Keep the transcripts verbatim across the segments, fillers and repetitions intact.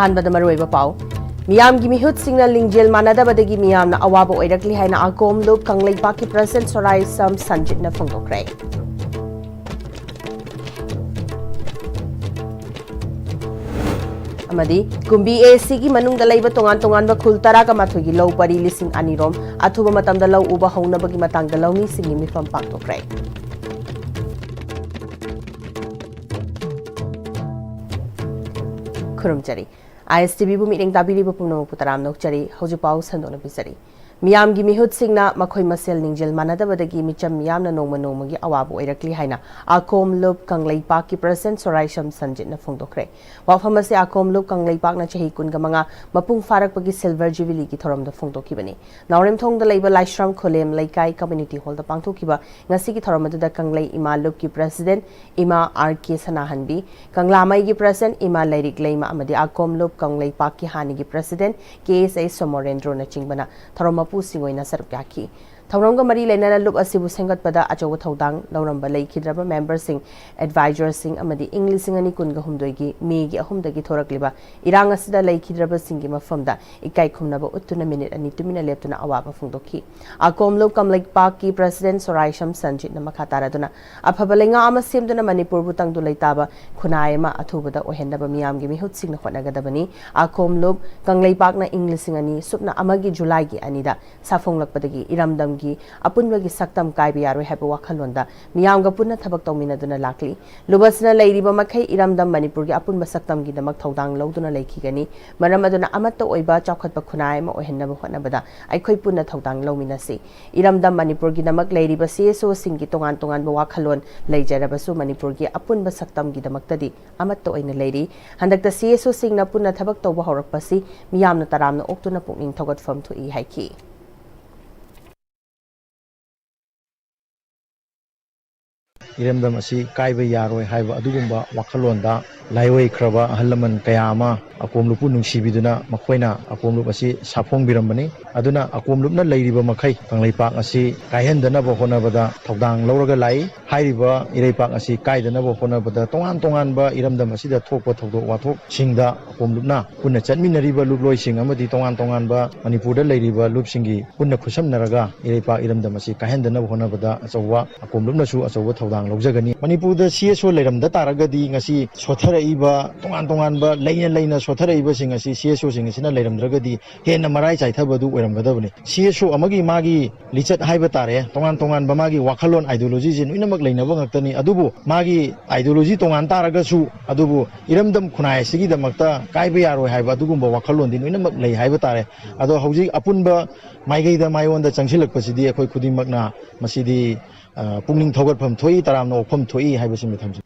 ꯑꯍꯥꯟꯕꯗ ꯃꯔꯨꯑꯣꯏꯕ ꯄꯥꯎ꯫ ꯃꯤꯌꯥꯝꯒꯤ ꯃꯤꯍꯨꯠꯁꯤꯡꯅ ꯂꯤꯡꯖꯦꯜ ꯃꯥꯟꯅꯗꯕꯗꯒꯤ ꯃꯤꯌꯥꯝꯅ ꯑꯋꯥꯕ ꯑꯣꯏꯔꯛꯂꯤ ꯍꯥꯏꯅ ꯑꯀꯣꯝ ꯂꯨꯞ ꯀꯪꯂꯩꯄꯥꯛꯀꯤ ꯄ꯭ꯔꯁꯤꯗꯦꯟ ꯁꯣꯔꯥꯏꯁꯝ ꯁꯟꯖꯤꯠꯅ ꯐꯣꯡꯗꯣꯛꯈ꯭ꯔꯦ꯫ ꯑꯃꯗꯤ ꯀꯨꯝꯕꯤ ꯑꯦ ꯁꯤꯒꯤ ꯃꯅꯨꯡꯗ ꯂꯩꯕ ꯇꯣꯉꯥꯟ ꯇꯣꯉꯥꯟꯕ ꯈꯨꯜ ꯇꯔꯥꯒ ꯃꯥꯊꯣꯏꯒꯤ ꯂꯧ ꯄꯔꯤ ꯂꯤꯁꯤꯡ ꯑꯅꯤ ꯔꯣꯝ ꯑꯊꯨꯕ ꯃꯇꯝꯗ ꯂꯧ ꯎꯕ ꯍꯧꯅꯕꯒꯤ ꯃꯇꯥꯡꯗ ꯂꯧꯃꯤꯁꯤꯡꯒꯤ ꯃꯤꯐꯝ ꯄꯥꯡꯊꯣꯛꯈ꯭ꯔꯦ꯫ ꯈꯨꯔꯨꯝꯖꯔꯤ꯫ ꯑꯥꯏ ꯑꯦꯁ ꯇꯤ ꯚꯤꯕꯨ ꯃꯤꯠꯌꯦꯡ ꯇꯥꯕꯤꯔꯤꯕ ꯄꯨꯝꯅꯃꯛꯄꯨ ꯇꯔꯥꯝꯅ ꯑꯣꯛꯆꯔꯤ꯫ ꯍꯧꯖꯤꯛ ꯄꯥꯎ ꯁꯟꯗꯣꯛꯅ ꯄꯤꯖꯔꯤ꯫ ꯃꯤꯌꯥꯝꯒꯤ ꯃꯤꯍꯨꯠꯁꯤꯡꯅ ꯃꯈꯣꯏ ꯃꯁꯦꯜ ꯂꯤꯡꯖꯦꯜ ꯃꯥꯟꯅꯗꯕꯗꯒꯤ ꯃꯤꯆꯝ ꯃꯤꯌꯥꯝꯅ ꯅꯣꯡꯃ ꯅꯣꯡꯃꯒꯤ ꯑꯋꯥꯕ ꯑꯣꯏꯔꯛꯂꯤ ꯍꯥꯏꯅ ꯑꯀꯣꯝ ꯂꯨꯞ ꯀꯪꯂꯩꯄꯥꯛꯀꯤ ꯄ꯭ꯔꯁꯤꯗꯦꯟ ꯁꯣꯔꯥꯏꯁꯝ ꯁꯟꯖꯤꯠꯅ ꯐꯣꯡꯗꯣꯛꯈ꯭ꯔꯦ꯫ ꯋꯥꯐꯝ ꯑꯁꯤ ꯑꯀꯣꯝ ꯂꯨꯞ ꯀꯪꯂꯩꯄꯥꯛꯅ ꯆꯍꯤ ꯀꯨꯟꯒ ꯃꯉꯥ ꯃꯄꯨꯡ ꯐꯥꯔꯛꯄꯒꯤ ꯁꯤꯜꯚꯔ ꯖꯨꯕꯤꯂꯤꯒꯤ ꯊꯧꯔꯝꯗ ꯐꯣꯡꯗꯣꯛꯈꯤꯕꯅꯤ꯫ ꯅꯥꯎꯔꯦꯝꯊꯣꯡꯗ ꯂꯩꯕ ꯂꯥꯏꯁ꯭ꯔꯝ ꯈꯨꯂꯦꯝ ꯂꯩꯀꯥꯏ ꯀꯝꯃ꯭ꯌꯨꯅꯤꯇꯤ ꯍꯣꯜꯗ ꯄꯥꯡꯊꯣꯛꯈꯤꯕ ꯉꯁꯤꯒꯤ ꯊꯧꯔꯝ ꯑꯗꯨꯗ ꯀꯪꯂꯩ ꯏꯃꯥ ꯂꯨꯞꯀꯤ ꯄ꯭ꯔꯁꯤꯗꯦꯟ ꯏꯃꯥ ꯑꯥꯔ ꯀꯦ ꯁꯅꯥꯍꯟꯕꯤ, ꯀꯪꯂꯥꯃꯩꯒꯤ ꯄ꯭ꯔꯁꯤꯗꯦꯟ ꯏꯃꯥ ꯂꯥꯏꯔꯤꯛ ꯂꯩꯃ ꯑꯃꯗꯤ ꯑꯀꯣꯝ ꯂꯨꯞ ꯀꯪꯂꯩꯄꯥꯛꯀꯤ ꯍꯥꯟꯅꯒꯤ ꯄ꯭ꯔꯁꯤꯗꯦꯟ ꯀꯦ ꯑꯦꯁ ꯑꯩꯆ ꯁꯣꯃꯣꯔꯦꯟꯗ꯭ꯔꯣꯅꯆꯤꯡꯕꯅ ꯊꯧꯔꯝ ꯃꯄꯨꯁꯤꯡ ꯑꯣꯏꯅ ꯁꯔꯨꯛ ꯌꯥꯈꯤ꯫ ꯊꯧꯔꯝꯒ ꯃꯔꯤ ꯂꯩꯅꯅ ꯂꯨꯞ ꯑꯁꯤꯕꯨ ꯁꯦꯝꯒꯠꯄꯗ ꯑꯆꯧꯕ ꯊꯧꯗꯥꯡ ꯂꯧꯔꯝꯕ ꯂꯩꯈꯤꯗ꯭ꯔꯕ ꯃꯦꯝꯕꯔꯁꯤꯡ, ꯑꯦꯗꯚꯥꯏꯖꯔꯁꯤꯡ ꯑꯃꯗꯤ ꯏꯪ ꯂꯤꯁꯤꯡ ꯑꯅꯤ ꯀꯨꯟꯒ ꯍꯨꯝꯗꯣꯏꯒꯤ ꯃꯦꯒꯤ ꯑꯍꯨꯝꯗꯒꯤ ꯊꯣꯔꯛꯂꯤꯕ ꯏꯔꯥꯡ ꯑꯁꯤꯗ ꯂꯩꯈꯤꯗ꯭ꯔꯕꯁꯤꯡꯒꯤ ꯃꯐꯝꯗ ꯏꯀꯥꯏ ꯈꯨꯝꯅꯕ ꯎꯠꯇꯨꯅ ꯃꯤꯅꯤꯠ ꯑꯅꯤ ꯇꯨꯃꯤꯟꯅ ꯂꯦꯞꯇꯨꯅ ꯑꯋꯥꯕ ꯐꯣꯡꯗꯣꯛꯈꯤ꯫ ꯑꯀꯣꯝ ꯂꯨꯞ ꯀꯪꯂꯩꯄꯥꯛꯀꯤ ꯄ꯭ꯔꯁꯤꯗꯦꯟ ꯁꯣꯔꯥꯏꯁꯝ ꯁꯟꯖꯤꯠꯅ ꯃꯈꯥ ꯇꯥꯔꯗꯨꯅ ꯑꯐꯕ ꯂꯩꯉꯥꯛ ꯑꯃ ꯁꯦꯝꯗꯨꯅ ꯃꯅꯤꯄꯨꯔꯕꯨ ꯇꯪꯗꯨ ꯂꯩꯇꯥꯕ ꯈꯨꯟꯅꯥꯏ ꯑꯃ ꯑꯊꯨꯕꯗ ꯑꯣꯏꯍꯟꯅꯕ ꯃꯤꯌꯥꯝꯒꯤ ꯃꯤꯍꯨꯠꯁꯤꯡꯅ ꯍꯣꯠꯅꯒꯗꯕꯅꯤ꯫ ꯑꯀꯣꯝ ꯂꯨꯞ ꯀꯪꯂꯩꯄꯥꯛꯅ ꯏꯪ ꯂꯤꯁꯤꯡ ꯑꯅꯤ ꯁꯨꯞꯅ ꯑꯃꯒꯤ ꯖꯨꯂꯥꯏꯒꯤ ꯑꯅꯤꯗ ꯁꯥꯐꯣꯡꯂꯛꯄꯗꯒꯤ ꯏꯔꯝꯗꯝꯒꯤ ꯑꯄꯨꯟꯕꯒꯤ ꯁꯛꯇꯝ ꯀꯥꯏꯕ ꯌꯥꯔꯣꯏ ꯍꯥꯏꯕ ꯋꯥꯈꯜꯂꯣꯟꯗ ꯃꯤꯌꯥꯝꯒ ꯄꯨꯟꯅ ꯊꯕꯛ ꯇꯧꯃꯤꯟꯅꯗꯨꯅ ꯂꯥꯛꯂꯤ꯫ ꯂꯨꯞ ꯑꯁꯤꯅ ꯂꯩꯔꯤꯕ ꯃꯈꯩ ꯏꯔꯝꯗꯝ ꯃꯅꯤꯄꯨꯔꯒꯤ ꯑꯄꯨꯟꯕ ꯁꯛꯇꯝꯒꯤꯗꯃꯛ ꯊꯧꯗꯥꯡ ꯂꯧꯗꯨꯅ ꯂꯩꯈꯤꯒꯅꯤ꯫ ꯃꯔꯝ ꯑꯗꯨꯅ ꯑꯃꯠꯇ ꯑꯣꯏꯕ ꯆꯥꯎꯈꯠꯄ ꯈꯨꯟꯅꯥꯏ ꯑꯃ ꯑꯣꯏꯍꯟꯅꯕ ꯍꯣꯠꯅꯕꯗ ꯑꯩꯈꯣꯏ ꯄꯨꯟꯅ ꯊꯧꯗꯥꯡ ꯂꯧꯃꯤꯟꯅꯁꯤ꯫ ꯏꯔꯝꯗꯝ ꯃꯅꯤꯄꯨꯔꯒꯤꯗꯃꯛ ꯂꯩꯔꯤꯕ ꯁꯤ ꯑꯦꯁ ꯑꯣꯁꯤꯡꯒꯤ ꯇꯣꯉꯥꯟ ꯇꯣꯉꯥꯟꯕ ꯋꯥꯈꯜꯂꯣꯟ ꯂꯩꯖꯔꯕꯁꯨ ꯃꯅꯤꯄꯨꯔꯒꯤ ꯑꯄꯨꯟꯕ ꯁꯛꯇꯝꯒꯤꯗꯃꯛꯇꯗꯤ ꯑꯃꯠꯇ ꯑꯣꯏꯅ ꯂꯩꯔꯤ꯫ ꯍꯟꯗꯛꯇ ꯁꯤ ꯑꯦꯁ ꯑꯣꯁꯤꯡꯅ ꯄꯨꯟꯅ ꯊꯕꯛ ꯇꯧꯕ ꯍꯧꯔꯛꯄꯁꯤ ꯃꯤꯌꯥꯝꯅ ꯇꯔꯥꯝꯅ ꯑꯣꯛꯇꯨꯅ ꯄꯨꯛꯅꯤꯡ ꯊꯧꯒꯠꯐꯝ ꯊꯣꯛꯏ ꯍꯥꯏꯈꯤ꯫ ꯏꯔꯝꯗꯝ ꯑꯁꯤ ꯀꯥꯏꯕ ꯌꯥꯔꯣꯏ ꯍꯥꯏꯕ ꯑꯗꯨꯒꯨꯝꯕ ꯋꯥꯈꯜꯂꯣꯟꯗ ꯂꯥꯏꯑꯣꯏꯈ꯭ꯔꯕ ꯑꯍꯜ ꯂꯃꯟ ꯀꯌꯥ ꯑꯃ ꯑꯀꯣꯝꯂꯨꯞꯄꯨ ꯅꯨꯡꯁꯤꯕꯤꯗꯨꯅ ꯃꯈꯣꯏꯅ ꯑꯀꯣꯝꯂꯨꯞ ꯑꯁꯤ ꯁꯥꯐꯣꯡꯕꯤꯔꯝꯕꯅꯤ꯫ ꯑꯗꯨꯅ ꯑꯀꯣꯝꯂꯨꯞꯅ ꯂꯩꯔꯤꯕ ꯃꯈꯩ ꯀꯪꯂꯩꯄꯥꯛ ꯑꯁꯤ ꯀꯥꯏꯍꯟꯗꯅꯕ ꯍꯣꯠꯅꯕꯗ ꯊꯧꯗꯥꯡ ꯂꯧꯔꯒ ꯂꯥꯛꯏ꯫ ꯍꯥꯏꯔꯤꯕ ꯏꯔꯩꯄꯥꯛ ꯑꯁꯤ ꯀꯥꯏꯗꯅꯕ ꯍꯣꯠꯅꯕꯗ ꯇꯣꯉꯥꯟ ꯇꯣꯉꯥꯟꯕ ꯏꯔꯝꯗꯝ ꯑꯁꯤꯗ ꯊꯣꯛꯄ ꯊꯧꯗꯣꯛ ꯋꯥꯊꯣꯛꯁꯤꯡꯗ ꯑꯀꯣꯝꯂꯨꯞꯅ ꯄꯨꯟꯅ ꯆꯠꯃꯤꯟꯅꯔꯤꯕ ꯂꯨꯞꯂꯣꯏꯁꯤꯡ ꯑꯃꯗꯤ ꯇꯣꯉꯥꯟ ꯇꯣꯉꯥꯟꯕ ꯃꯅꯤꯄꯨꯔꯗ ꯂꯩꯔꯤꯕ ꯂꯨꯞꯁꯤꯡꯒꯤ ꯄꯨꯟꯅ ꯈꯨꯠꯁꯝꯅꯔꯒ ꯏꯔꯩꯄꯥꯛ ꯏꯔꯝꯗꯝ ꯑꯁꯤ ꯀꯥꯏꯍꯟꯗꯅꯕ ꯍꯣꯠꯅꯕꯗ ꯑꯆꯧꯕ, ꯑꯀꯣꯝꯂꯨꯞꯅꯁꯨ ꯑꯆꯧꯕ ꯊꯧꯗꯥꯡ ꯂꯧꯖꯒꯅꯤ꯫ ꯃꯅꯤꯄꯨꯔꯗ ꯁꯤ ꯑꯦꯁ ꯑꯣ ꯂꯩꯔꯝꯗ ꯇꯥꯔꯒꯗꯤ ꯉꯁꯤ ꯁꯣꯠꯊꯔꯛꯏꯕ, ꯇꯣꯉꯥꯟ ꯇꯣꯉꯥꯟꯕ ꯂꯩꯅ ꯂꯩꯅ ꯁꯣꯠꯊꯔꯛꯏꯕꯁꯤꯡ ꯑꯁꯤ ꯁꯤ ꯑꯦꯁ ꯑꯣꯁꯤꯡ ꯑꯁꯤꯅ ꯂꯩꯔꯝꯗ꯭ꯔꯒꯗꯤ ꯍꯦꯟꯅ ꯃꯔꯥꯏ ꯆꯥꯏꯊꯕꯗꯨ ꯑꯣꯏꯔꯝꯒꯗꯕꯅꯤ꯫ ꯁꯤ ꯑꯦꯁ ꯑꯣ ꯑꯃꯒꯤ ꯃꯥꯒꯤ ꯂꯤꯆꯠ ꯍꯥꯏꯕ ꯇꯥꯔꯦ, ꯇꯣꯉꯥꯟ ꯇꯣꯉꯥꯟꯕ ꯃꯥꯒꯤ ꯋꯥꯈꯜꯂꯣꯟ, ideologyꯁꯦ ꯂꯣꯏꯅꯃꯛ ꯂꯩꯅꯕ ꯉꯥꯛꯇꯅꯤ꯫ ꯑꯗꯨꯕꯨ ꯃꯥꯒꯤ ideology ꯇꯣꯉꯥꯟ ꯇꯥꯔꯒꯁꯨ, ꯑꯗꯨꯕꯨ ꯏꯔꯝꯗꯝ ꯈꯨꯟꯅꯥꯏ ꯑꯁꯤꯒꯤꯗꯃꯛꯇ ꯀꯥꯏꯕ ꯌꯥꯔꯣꯏ ꯍꯥꯏꯕ ꯑꯗꯨꯒꯨꯝꯕ ꯋꯥꯈꯜꯂꯣꯟꯗꯤ ꯂꯣꯏꯅꯃꯛ ꯂꯩ ꯍꯥꯏꯕ ꯇꯥꯔꯦ꯫ ꯑꯗꯣ ꯍꯧꯖꯤꯛ ꯑꯄꯨꯟꯕ ꯃꯥꯏꯀꯩꯗ ꯃꯥꯏꯑꯣꯟꯗ ꯆꯪꯁꯤꯜꯂꯛꯄꯁꯤꯗꯤ ꯑꯩꯈꯣꯏ ꯈꯨꯗꯤꯡꯃꯛꯅ ꯃꯁꯤꯗꯤ, ꯑ, ꯄꯨꯛꯅꯤꯡ ꯊꯧꯒꯠꯐꯝ ꯊꯣꯛꯏ, ꯇꯔꯥꯝꯅ ꯑꯣꯛꯐꯝ ꯊꯣꯛꯏ ꯍꯥꯏꯕꯁꯤꯃ ꯊꯝꯖꯒꯦ꯫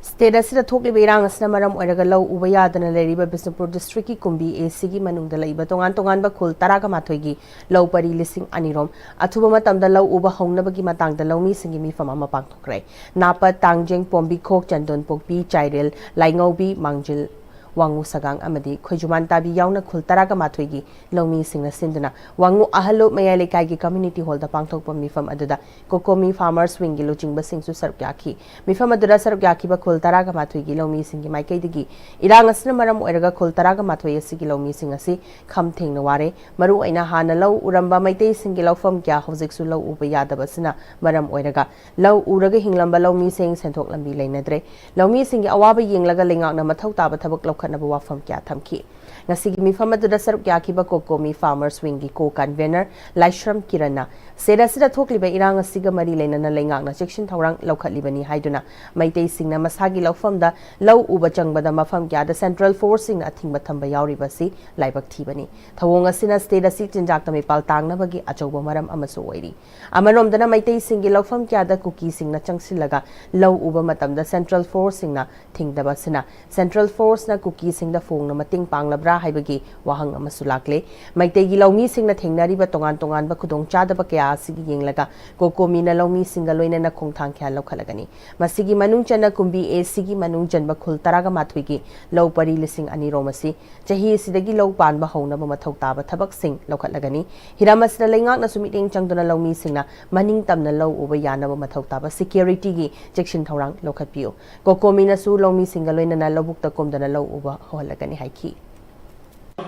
ꯁ꯭ꯇꯦꯠ ꯑꯁꯤꯗ ꯊꯣꯛꯂꯤꯕ ꯏꯔꯥꯡ ꯑꯁꯤꯅ ꯃꯔꯝ ꯑꯣꯏꯔꯒ ꯂꯧ ꯎꯕ ꯌꯥꯗꯅ ꯂꯩꯔꯤꯕ ꯕꯤꯁꯅꯨꯄꯨꯔ ꯗꯤꯁꯇ꯭ꯔꯤꯛꯀꯤ ꯀꯨꯝꯕꯤ ꯑꯦ ꯁꯤꯒꯤ ꯃꯅꯨꯡꯗ ꯂꯩꯕ ꯇꯣꯉꯥꯟ ꯇꯣꯉꯥꯟꯕ ꯈꯨꯜ ꯇꯔꯥꯒ ꯃꯥꯊꯣꯏꯒꯤ ꯂꯧ ꯄꯔꯤ ꯂꯤꯁꯤꯡ ꯑꯅꯤꯔꯣꯝ ꯑꯊꯨꯕ ꯃꯇꯝꯗ ꯂꯧ ꯎꯕ ꯍꯧꯅꯕꯒꯤ ꯃꯇꯥꯡꯗ ꯂꯧꯃꯤꯁꯤꯡꯒꯤ ꯃꯤꯐꯝ ꯑꯃ ꯄꯥꯡꯊꯣꯛꯈ꯭ꯔꯦ꯫ ꯅꯥꯄꯠ, ꯇꯥꯡꯖꯦꯡ, ꯄꯣꯝꯕꯤꯈꯣꯛ, ꯆꯟꯗꯣꯟꯄꯣꯛꯄꯤ, ꯆꯥꯏꯔꯦꯜ, ꯂꯥꯏꯉꯧꯕꯤ, ꯃꯥꯡꯖꯤꯜ, ꯋꯥꯡꯉꯨ ꯁꯒꯥꯡ ꯑꯃꯗꯤ ꯈꯣꯏꯖꯨꯃꯥꯟ ꯇꯥꯕꯤ ꯌꯥꯎꯅ ꯈꯨꯜ ꯇꯔꯥꯒ ꯃꯥꯊꯣꯏꯒꯤ ꯂꯧꯃꯤꯁꯤꯡꯅ ꯁꯤꯟꯗꯨꯅ ꯋꯥꯡꯉꯨ ꯑꯍꯜꯂꯨꯞ ꯃꯌꯥꯏ ꯂꯩꯀꯥꯏꯒꯤ ꯀꯝꯃ꯭ꯌꯨꯅꯤꯇꯤ ꯍꯣꯜꯗ ꯄꯥꯡꯊꯣꯛꯄ ꯃꯤꯐꯝ ꯑꯗꯨꯗ ꯀꯣꯀꯣꯃꯤ ꯐꯥꯔꯃꯔꯁ ꯋꯤꯡꯒꯤ ꯂꯨꯆꯤꯡꯕꯁꯤꯡꯁꯨ ꯁꯔꯨꯛ ꯌꯥꯈꯤ꯫ ꯃꯤꯐꯝ ꯑꯗꯨꯗ ꯁꯔꯨꯛ ꯌꯥꯈꯤꯕ ꯈꯨꯜ ꯇꯔꯥꯒ ꯃꯥꯊꯣꯏꯒꯤ ꯂꯧꯃꯤꯁꯤꯡꯒꯤ ꯃꯥꯏꯀꯩꯗꯒꯤ ꯏꯔꯥꯡ ꯑꯁꯤꯅ ꯃꯔꯝ ꯑꯣꯏꯔꯒ ꯈꯨꯜ ꯇꯔꯥꯒ ꯃꯥꯊꯣꯏ ꯑꯁꯤꯒꯤ ꯂꯧꯃꯤꯁꯤꯡ ꯑꯁꯤ ꯈꯝ ꯊꯦꯡꯅ ꯋꯥꯔꯦ꯫ ꯃꯔꯨꯑꯣꯏꯅ ꯍꯥꯟꯅ ꯂꯧ ꯎꯔꯝꯕ ꯃꯩꯇꯩꯁꯤꯡꯒꯤ ꯂꯧꯐꯝ ꯀꯌꯥ ꯍꯧꯖꯤꯛꯁꯨ ꯂꯧ ꯎꯕ ꯌꯥꯗꯕ ꯑꯁꯤꯅ ꯃꯔꯝ ꯑꯣꯏꯔꯒ ꯂꯧ ꯎꯔꯒ ꯍꯤꯡꯂꯝꯕ ꯂꯧꯃꯤꯁꯤꯡ ꯁꯦꯟꯊꯣꯛ ꯂꯝꯕꯤ ꯂꯩꯅꯗ꯭ꯔꯦ꯫ ꯂꯧꯃꯤꯁꯤꯡꯒꯤ ꯑꯋꯥꯕ ꯌꯦꯡꯂꯒ ꯂꯩꯉꯥꯛꯅ ꯃꯊꯧ ꯇꯥꯕ ꯊꯕꯛ ꯂꯧꯈꯠꯅꯕ ꯋꯥꯐꯝ ꯀꯌꯥ ꯊꯝꯈꯤ꯫ ꯉꯁꯤꯒꯤ ꯃꯤꯐꯝ ꯑꯗꯨꯗ ꯁꯔꯨꯛ ꯌꯥꯈꯤꯕ ꯀꯣꯀꯣꯃꯤ ꯐꯥꯔꯃꯔꯁ ꯋꯤꯡꯒꯤ ꯀꯣ ꯀꯟꯚꯦꯅꯔ ꯂꯥꯏꯁ꯭ꯔꯝ ꯀꯤꯔꯟꯅ ꯁ꯭ꯇꯦꯠ ꯑꯁꯤꯗ ꯊꯣꯛꯂꯤꯕ ꯏꯔꯥꯡ ꯑꯁꯤꯒ ꯃꯔꯤ ꯂꯩꯅꯅ ꯂꯩꯉꯥꯛꯅ ꯆꯦꯛꯁꯤꯟ ꯊꯧꯔꯥꯡ ꯂꯧꯈꯠꯂꯤꯕꯅꯤ ꯍꯥꯏꯗꯨꯅ ꯃꯩꯇꯩꯁꯤꯡꯅ ꯃꯁꯥꯒꯤ ꯂꯧꯐꯝꯗ ꯂꯧ ꯎꯕ ꯆꯪꯕꯗ ꯃꯐꯝ ꯀꯌꯥꯗ ꯁꯦꯟꯇ꯭ꯔꯦꯜ ꯐꯣꯔꯁꯁꯤꯡꯅ ꯑꯊꯤꯡꯕ ꯊꯝꯕ ꯌꯥꯎꯔꯤꯕ ꯑꯁꯤ ꯂꯥꯏꯕꯛ ꯊꯤꯕꯅꯤ꯫ ꯊꯧꯑꯣꯡ ꯑꯁꯤꯅ ꯁ꯭ꯇꯦꯠ ꯑꯁꯤ ꯆꯤꯟꯖꯥꯛꯇ ꯃꯤꯄꯥꯜ ꯇꯥꯡꯅꯕꯒꯤ ꯑꯆꯧꯕ ꯃꯔꯝ ꯑꯃꯁꯨ ꯑꯣꯏꯔꯤ꯫ ꯑꯃꯔꯣꯝꯗꯅ ꯃꯩꯇꯩꯁꯤꯡꯒꯤ ꯂꯧꯐꯝ ꯀꯌꯥꯗ ꯀꯨꯀꯤꯁꯤꯡꯅ ꯆꯪꯁꯤꯜꯂꯒ ꯂꯧ ꯎꯕ ꯃꯇꯝꯗ ꯁꯦꯟꯇ꯭ꯔꯦꯜ ꯐꯣꯔꯁꯁꯤꯡꯅ ꯊꯤꯡꯗꯕ ꯑꯁꯤꯅ ꯁꯦꯟꯇ꯭ꯔꯦꯜ ꯐꯣꯔꯁꯅ ꯀꯨꯀꯤꯁꯤꯡꯗ ꯐꯣꯡꯅ ꯃꯇꯦꯡ ꯄꯥꯡꯂꯕ ꯍꯥꯏꯕꯒꯤ ꯋꯥꯍꯪ ꯑꯃꯁꯨ ꯂꯥꯛꯂꯦ꯫ ꯃꯩꯇꯩꯒꯤ ꯂꯧꯃꯤꯁꯤꯡꯅ ꯊꯦꯡꯅꯔꯤꯕ ꯇꯣꯉꯥꯟ ꯇꯣꯉꯥꯟꯕ ꯈꯨꯗꯣꯡꯆꯥꯗꯕ ꯀꯌꯥ ꯑꯁꯤꯒꯤ ꯌꯦꯡꯂꯒ ꯀꯣꯀꯣꯃꯤꯅ ꯂꯧꯃꯤꯁꯤꯡꯒ ꯂꯣꯏꯅꯅ ꯈꯣꯡꯊꯥꯡ ꯀꯌꯥ ꯂꯧꯈꯠꯂꯒꯅꯤ꯫ ꯃꯁꯤꯒꯤ ꯃꯅꯨꯡ ꯆꯟꯅ ꯀꯨꯝꯕꯤ ꯑꯦ ꯁꯤꯒꯤ ꯃꯅꯨꯡ ꯆꯟꯕ ꯈꯨꯜ ꯇꯔꯥꯒ ꯃꯥꯊꯣꯏꯒꯤ ꯂꯧ ꯄꯔꯤ ꯂꯤꯁꯤꯡ ꯑꯅꯤ ꯔꯣꯝ ꯑꯁꯤ ꯆꯍꯤ ꯑꯁꯤꯗꯒꯤ ꯂꯧ ꯄꯥꯟꯕ ꯍꯧꯅꯕ ꯃꯊꯧ ꯇꯥꯕ ꯊꯕꯛꯁꯤꯡ ꯂꯧꯈꯠꯂꯒꯅꯤ꯫ ꯍꯤꯔꯝ ꯑꯁꯤꯗ ꯂꯩꯉꯥꯛꯅꯁꯨ ꯃꯤꯠꯌꯦꯡ ꯆꯪꯗꯨꯅ ꯂꯧꯃꯤꯁꯤꯡꯅ ꯃꯅꯤꯡ ꯇꯝꯅ ꯂꯧ ꯎꯕ ꯌꯥꯅꯕ ꯃꯊꯧ ꯇꯥꯕ ꯁꯦꯀ꯭ꯌꯨꯔꯤꯇꯤꯒꯤ ꯆꯦꯛꯁꯤꯟ ꯊꯧꯔꯥꯡ ꯂꯧꯈꯠꯄꯤꯌꯨ꯫ ꯀꯣꯀꯣꯃꯤꯅꯁꯨ ꯂꯧꯃꯤꯁꯤꯡꯒ ꯂꯣꯏꯅꯅ ꯂꯧꯕꯨꯛꯇ ꯀꯨꯝꯗꯅ ꯂꯧ ꯎꯕ ꯍꯧꯍꯜꯂꯒꯅꯤ ꯍꯥꯏꯈꯤ꯫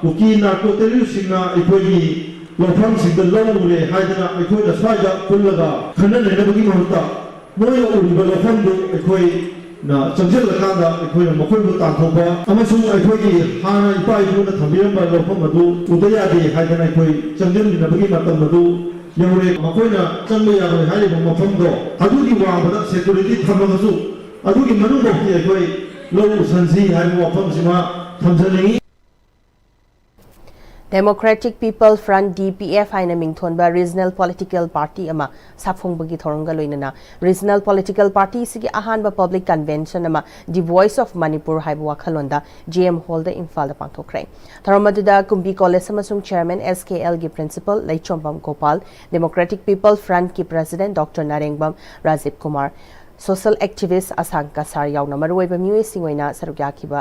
ꯀꯨꯀꯤ ꯅꯥꯔꯀꯣ ꯇꯦꯔꯣꯔꯤꯁꯁꯤꯡꯅ ꯑꯩꯈꯣꯏꯒꯤ ꯂꯧꯐꯝꯁꯤꯡꯗ ꯂꯧ ꯎꯔꯦ ꯍꯥꯏꯗꯅ ꯑꯩꯈꯣꯏꯅ ꯁ꯭ꯋꯥꯏꯗ ꯄꯨꯜꯂꯒ ꯈꯟꯅ ꯅꯩꯅꯕꯒꯤ ꯃꯍꯨꯠꯇ ꯃꯣꯏꯅ ꯎꯔꯤꯕ ꯂꯧꯐꯝꯗꯨ ꯑꯩꯈꯣꯏꯅ ꯆꯪꯁꯤꯜꯂꯀꯥꯟꯗ ꯑꯩꯈꯣꯏꯅ ꯃꯈꯣꯏꯕꯨ ꯇꯥꯟꯊꯣꯛꯄ ꯑꯃꯁꯨꯡ ꯑꯩꯈꯣꯏꯒꯤ ꯍꯥꯟꯅ ꯏꯄꯥ ꯏꯄꯨꯅ ꯊꯝꯕꯤꯔꯝꯕ ꯂꯧꯐꯝ ꯑꯗꯨ ꯎꯗ ꯌꯥꯗꯦ ꯍꯥꯏꯗꯅ ꯑꯩꯈꯣꯏ ꯆꯪꯁꯤꯟꯃꯤꯟꯅꯕꯒꯤ ꯃꯇꯝ ꯑꯗꯨ ꯌꯧꯔꯦ꯫ ꯃꯈꯣꯏꯅ ꯆꯪꯕ ꯌꯥꯔꯣꯏ ꯍꯥꯏꯔꯤꯕ ꯃꯐꯝꯗꯣ ꯑꯗꯨꯒꯤ ꯋꯥꯡꯃꯗ ꯁꯦꯀ꯭ꯌꯨꯔꯤꯇꯤ ꯊꯝꯃꯒꯁꯨ ꯑꯗꯨꯒꯤ ꯃꯅꯨꯡꯐꯥꯎꯗꯤ ꯑꯩꯈꯣꯏ ꯂꯧ ꯎꯁꯟꯁꯤ ꯍꯥꯏꯕ ꯋꯥꯐꯝꯁꯤꯃ ꯊꯝꯖꯅꯤꯡꯏ꯫ Democratic People Front, D P F ꯍꯥꯏꯅ ꯃꯤꯡꯊꯣꯟꯕ regional political party ꯑꯃ ꯁꯥꯐꯣꯡꯕꯒꯤ ꯊꯧꯔꯝꯒ ꯂꯣꯏꯅꯅ regional political party ꯑꯁꯤꯒꯤ ꯑꯍꯥꯟꯕ public convention ꯑꯃ The Voice of Manipur ꯍꯥꯏꯕ ꯋꯥꯈꯜꯂꯣꯟꯗ J M Hall ꯗ ꯏꯝꯐꯥꯜꯗ ꯄꯥꯡꯊꯣꯛꯈ꯭ꯔꯦ꯫ ꯊꯧꯔꯝ ꯑꯗꯨꯗ ꯀꯨꯝꯕꯤ College ꯑꯃꯁꯨꯡ Chairman S K L ꯒꯤ Principal ꯂꯩꯆꯣꯝꯕꯝ Gopal, Democratic People Front ꯀꯤ President Doctor ꯅꯥꯔꯦꯡꯕꯝ ꯔꯥꯖꯤꯕ ꯀꯨꯃꯥꯔ, social activist ꯑꯁꯥꯡ ꯀꯁꯥꯔ ꯌꯥꯎꯅ ꯃꯔꯨꯑꯣꯏꯕ ꯃꯤꯑꯣꯏꯁꯤꯡ ꯑꯣꯏꯅ ꯁꯔꯨꯛ ꯌꯥꯈꯤꯕ,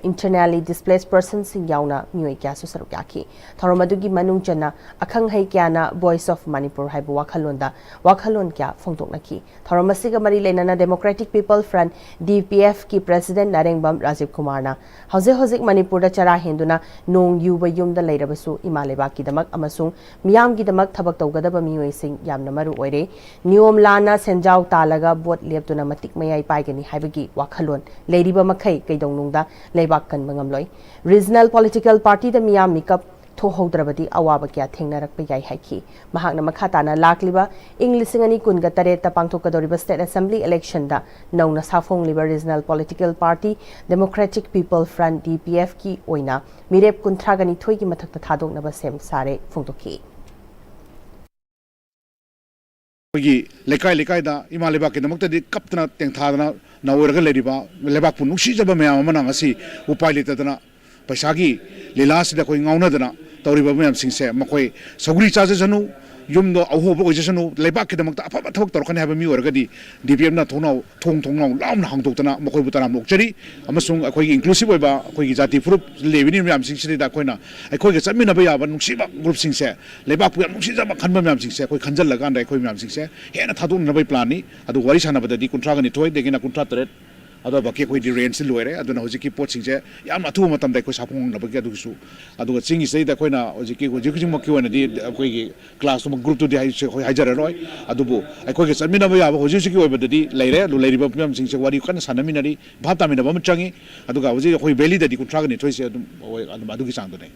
internally displaced person ꯁꯤꯡ ꯌꯥꯎꯅ ꯃꯤꯑꯣꯏ ꯀꯌꯥꯁꯨ ꯁꯔꯨꯛ ꯌꯥꯈꯤ꯫ ꯊꯧꯔꯝ ꯑꯗꯨꯒꯤ ꯃꯅꯨꯡ ꯆꯟꯅ ꯑꯈꯪ ꯑꯍꯩ ꯀꯌꯥꯅ Voice of Manipur ꯍꯥꯏꯕ ꯋꯥꯈꯜꯂꯣꯟꯗ ꯋꯥꯈꯜꯂꯣꯟ ꯀꯌꯥ ꯐꯣꯡꯗꯣꯛꯅꯈꯤ꯫ ꯊꯧꯔꯝ ꯑꯁꯤꯒ ꯃꯔꯤ ꯂꯩꯅꯅ Democratic People Front, D P F ꯀꯤ President ꯅꯥꯔꯦꯡꯕꯝ ꯔꯥꯖꯤꯕ ꯀꯨꯃꯥꯔꯅ ꯍꯧꯖꯤꯛ ꯍꯧꯖꯤꯛ ꯃꯅꯤꯄꯨꯔꯗ ꯆꯔꯥ ꯍꯦꯟꯗꯨꯅ ꯅꯣꯡ ꯌꯨꯕ ꯌꯨꯝꯗ ꯂꯩꯔꯕꯁꯨ ꯏꯃꯥ ꯂꯩꯕꯥꯛꯀꯤꯗꯃꯛ ꯑꯃꯁꯨꯡ ꯃꯤꯌꯥꯝꯒꯤꯗꯃꯛ ꯊꯕꯛ ꯇꯧꯒꯗꯕ ꯃꯤꯑꯣꯏꯁꯤꯡ ꯌꯥꯝꯅ ꯃꯔꯨ ꯑꯣꯏꯔꯦ꯫ ꯅꯤꯌꯣꯝ ꯂꯥꯟꯅ ꯁꯦꯟꯖꯥꯎ ꯇꯥꯜꯂꯒ ꯚꯣꯠ ꯂꯦꯞꯇꯨꯅ ꯃꯇꯤꯛ ꯃꯌꯥꯏ ꯄꯥꯏꯒꯅꯤ ꯍꯥꯏꯕꯒꯤ ꯋꯥꯈꯜꯂꯣꯟ ꯂꯩꯔꯤꯕ ꯃꯈꯩ ꯀꯩꯗꯧꯅꯨꯡꯗ ꯂꯩꯕꯥꯛ ꯀꯟꯕ ꯉꯝꯂꯣꯏ꯫ Regional political party ꯗ ꯃꯤꯌꯥꯝ ꯃꯤꯀꯞ ꯊꯣꯛꯍꯧꯗ꯭ꯔꯕꯗꯤ ꯑꯋꯥꯕ ꯀꯌꯥ ꯊꯦꯡꯅꯔꯛꯄ ꯌꯥꯏ ꯍꯥꯏꯈꯤ꯫ ꯃꯍꯥꯛꯅ ꯃꯈꯥ ꯇꯥꯅ ꯂꯥꯛꯂꯤꯕ ꯏꯪ ꯂꯤꯁꯤꯡ ꯑꯅꯤ ꯀꯨꯟꯒ ꯇꯔꯦꯠꯇ ꯄꯥꯡꯊꯣꯛꯀꯗꯧꯔꯤꯕ state assembly election ꯗ ꯅꯧꯅ ꯁꯥꯐꯣꯡꯂꯤꯕ regional political party Democratic People Front, D P F ꯀꯤ ꯑꯣꯏꯅ ꯃꯤꯔꯦꯞ ꯀꯨꯟꯊ꯭ꯔꯥꯒ ꯅꯤꯊꯣꯏꯒꯤ ꯃꯊꯛꯇ ꯊꯥꯗꯣꯛꯅꯕ ꯁꯦꯝ ꯁꯥꯔꯦ ꯐꯣꯡꯗꯣꯛꯈꯤ꯫ ꯑꯩꯈꯣꯏꯒꯤ ꯂꯩꯀꯥꯏ ꯂꯩꯀꯥꯏꯗ ꯏꯃꯥ ꯂꯩꯕꯥꯛꯀꯤꯗꯃꯛꯇꯗꯤ ꯀꯞꯇꯅ ꯇꯦꯡꯊꯥꯗꯅ ꯅꯧꯔꯒ ꯂꯩꯔꯤꯕ ꯂꯩꯕꯥꯛꯄꯨ ꯅꯨꯡꯁꯤꯖꯕ ꯃꯌꯥꯝ ꯑꯃꯅ ꯉꯁꯤ ꯎꯄꯥꯏ ꯂꯩꯇꯗꯅ ꯄꯩꯁꯥꯒꯤ ꯂꯤꯂꯥꯁꯤꯗ ꯑꯩꯈꯣꯏ ꯉꯥꯎꯅꯗꯅ ꯇꯧꯔꯤꯕ ꯃꯌꯥꯝꯁꯤꯡꯁꯦ, ꯃꯈꯣꯏ ꯁꯧꯒ꯭ꯔꯤ ꯆꯥꯖꯁꯅꯨ, ꯌꯨꯝꯗꯣ ꯑꯍꯣꯕ ꯑꯣꯏꯖꯁꯅꯨ, ꯂꯩꯕꯥꯛꯀꯤꯗꯃꯛꯇ ꯑꯐꯕ ꯊꯕꯛ ꯇꯧꯔꯛꯀꯅꯤ ꯍꯥꯏꯕ ꯃꯤ ꯑꯣꯏꯔꯒꯗꯤ ꯗꯤ ꯄꯤ ꯑꯦꯐꯅ ꯊꯣꯡꯅꯥꯎ, ꯊꯣꯡ ꯊꯣꯡꯅꯥꯎ ꯂꯥꯎꯅ ꯍꯥꯡꯗꯣꯛꯇꯅ ꯃꯈꯣꯏꯕꯨ ꯇꯔꯥꯝꯅ ꯑꯣꯛꯆꯔꯤ꯫ ꯑꯃꯁꯨꯡ ꯑꯩꯈꯣꯏꯒꯤ inclusive ꯑꯣꯏꯕ ꯑꯩꯈꯣꯏꯒꯤ ꯖꯥꯇꯤ ꯐꯨꯔꯨꯞ ꯂꯩꯕꯤꯔꯤꯕ ꯃꯌꯥꯝꯁꯤꯡꯁꯤꯗ ꯑꯩꯈꯣꯏꯅ ꯑꯩꯈꯣꯏꯒ ꯆꯠꯃꯤꯟꯅꯕ ꯌꯥꯕ ꯅꯨꯡꯁꯤꯕ groupꯁꯤꯡꯁꯦ, ꯂꯩꯕꯥꯛꯄꯨ ꯌꯥꯝ ꯅꯨꯡꯁꯤꯖꯕ ꯈꯟꯕ ꯃꯌꯥꯝꯁꯤꯡꯁꯦ ꯑꯩꯈꯣꯏ ꯈꯟꯖꯜꯂꯀꯥꯟꯗ ꯑꯩꯈꯣꯏ ꯃꯌꯥꯝꯁꯤꯡꯁꯦ ꯍꯦꯟꯅ ꯊꯥꯗꯣꯛꯅꯅꯕꯒꯤ planꯅꯤ꯫ ꯑꯗꯨ ꯋꯥꯔꯤ ꯁꯥꯟꯅꯕꯗꯗꯤ ꯀꯨꯟꯊ꯭ꯔꯥꯒ ꯅꯤꯊꯣꯏꯗꯒꯤꯅ ꯀꯨꯟꯊ꯭ꯔꯥ ꯇꯔꯦꯠ ꯑꯗꯨꯋꯥꯏꯐꯥꯎꯒꯤ ꯑꯩꯈꯣꯏꯗꯤ rangeꯁꯤ ꯂꯣꯏꯔꯦ꯫ ꯑꯗꯨꯅ ꯍꯧꯖꯤꯛꯀꯤ ꯄꯣꯠꯁꯤꯡꯁꯦ ꯌꯥꯝꯅ ꯑꯊꯨꯕ ꯃꯇꯝꯗ ꯑꯩꯈꯣꯏ ꯁꯥꯐꯣꯡꯅꯕꯒꯤ ꯑꯗꯨꯒꯤꯁꯨ, ꯑꯗꯨꯒ ꯆꯤꯡꯒꯤꯁꯤꯗꯩꯗ ꯑꯩꯈꯣꯏꯅ ꯍꯧꯖꯤꯛꯀꯤ, ꯍꯧꯖꯤꯛ ꯍꯧꯖꯤꯛꯃꯛꯀꯤ ꯑꯣꯏꯅꯗꯤ ꯑꯩꯈꯣꯏꯒꯤ classꯇꯨꯃ groupꯇꯨꯗꯤ ꯍꯥꯏ-, ꯑꯩꯈꯣꯏ ꯍꯥꯏꯖꯔꯔꯣꯏ꯫ ꯑꯗꯨꯕꯨ ꯑꯩꯈꯣꯏꯒ ꯆꯠꯃꯤꯟꯅꯕ ꯌꯥꯕ ꯍꯧꯖꯤꯛ ꯍꯧꯖꯤꯛꯀꯤ ꯑꯣꯏꯕꯗꯗꯤ ꯂꯩꯔꯦ꯫ ꯑꯗꯨ ꯂꯩꯔꯤꯕ ꯐꯤꯕꯝꯁꯤꯡꯁꯦ ꯋꯥꯔꯤ ꯀꯟꯅ ꯁꯥꯟꯅꯃꯤꯟꯅꯔꯤ, ꯚꯥꯞ ꯇꯥꯃꯤꯟꯅꯕ ꯑꯃ ꯆꯪꯉꯤ꯫ ꯑꯗꯨꯒ ꯍꯧꯖꯤꯛ ꯑꯩꯈꯣꯏ valleyꯗꯗꯤ ꯀꯨꯟꯊ꯭ꯔꯥꯒ ꯅꯤꯊꯣꯏꯁꯦ ꯑꯗꯨꯝ ꯑꯣꯏ-, ꯑꯗꯨꯝ ꯑꯗꯨꯒꯤ ꯆꯥꯡꯗꯅꯦ꯫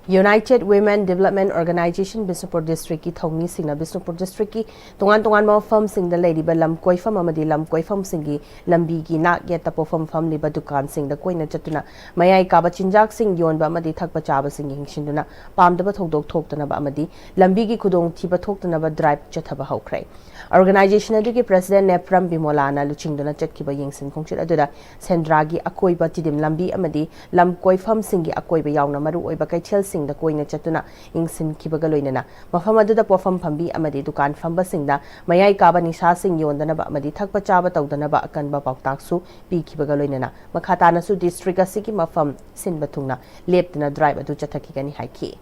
United Women Development Organization Bishnupur districtꯀꯤ ꯊꯧꯃꯤꯁꯤꯡꯅ Bishnupur districtꯀꯤ ꯇꯣꯉꯥꯟ ꯇꯣꯉꯥꯟꯕ ꯃꯐꯝꯁꯤꯡꯗ ꯂꯩꯔꯤꯕ ꯂꯝ ꯀꯣꯏꯐꯝ ꯑꯃꯗꯤ ꯂꯝ ꯀꯣꯏꯐꯝꯁꯤꯡꯒꯤ ꯂꯝꯕꯤꯒꯤ ꯅꯥꯛ ꯌꯦꯠꯇ ꯄꯣꯠꯐꯝ ꯐꯝꯂꯤꯕ ꯗꯨꯀꯥꯟꯁꯤꯡꯗ ꯀꯣꯏꯅ ꯆꯠꯇꯨꯅ ꯃꯌꯥꯏ ꯀꯥꯕ ꯆꯤꯟꯖꯥꯛꯁꯤꯡ ꯌꯣꯟꯕ ꯑꯃꯗꯤ ꯊꯛꯄ ꯆꯥꯕꯁꯤꯡ ꯌꯦꯡꯁꯤꯟꯗꯨꯅ ꯄꯥꯝꯗꯕ ꯊꯧꯗꯣꯛ ꯊꯣꯛꯇꯅꯕ ꯑꯃꯗꯤ ꯂꯝꯕꯤꯒꯤ ꯈꯨꯗꯣꯡꯊꯤꯕ ꯊꯣꯛꯇꯅꯕ drive ꯆꯠꯊꯕ ꯍꯧꯈ꯭ꯔꯦ꯫ Organization ꯑꯗꯨꯒꯤ president ꯅꯦꯄ꯭ꯔꯝ ꯕꯤꯃꯣꯂꯥꯅ ꯂꯨꯆꯤꯡꯗꯨꯅ ꯆꯠꯈꯤꯕ ꯌꯦꯡꯁꯤꯟ ꯈꯣꯡꯆꯠ ꯑꯗꯨꯗ ꯁꯦꯟꯗ꯭ꯔꯥꯒꯤ ꯑꯀꯣꯏꯕ, ꯇꯤꯗꯤꯝ ꯂꯝꯕꯤ ꯑꯃꯗꯤ ꯂꯝ ꯀꯣꯏꯐꯝꯁꯤꯡꯒꯤ ꯑꯀꯣꯏꯕ ꯌꯥꯎꯅ ꯃꯔꯨꯑꯣꯏꯕ ꯀꯩꯊꯦꯜꯁꯤꯡꯗ ꯀꯣꯏꯅ ꯆꯠꯇꯨꯅ ꯌꯦꯡꯁꯤꯟꯈꯤꯕꯒ ꯂꯣꯏꯅꯅ ꯃꯐꯝ ꯑꯗꯨꯗ ꯄꯣꯠꯐꯝ ꯐꯝꯕꯤ ꯑꯃꯗꯤ ꯗꯨꯀꯥꯟ ꯐꯝꯕꯁꯤꯡꯗ ꯃꯌꯥꯏ ꯀꯥꯕ ꯅꯤꯁꯥꯁꯤꯡ ꯌꯣꯟꯗꯅꯕ ꯑꯃꯗꯤ ꯊꯛꯄ ꯆꯥꯕ ꯇꯧꯗꯅꯕ ꯑꯀꯟꯕ ꯄꯥꯎꯇꯥꯛꯁꯨ ꯄꯤꯈꯤꯕꯒ ꯂꯣꯏꯅꯅ ꯃꯈꯥ ꯇꯥꯅꯁꯨ district ꯑꯁꯤꯒꯤ ꯃꯐꯝ ꯁꯤꯟꯕ ꯊꯨꯡꯅ ꯂꯦꯞꯇꯅ drive ꯑꯗꯨ ꯆꯠꯊꯈꯤꯒꯅꯤ ꯍꯥꯏꯈꯤ꯫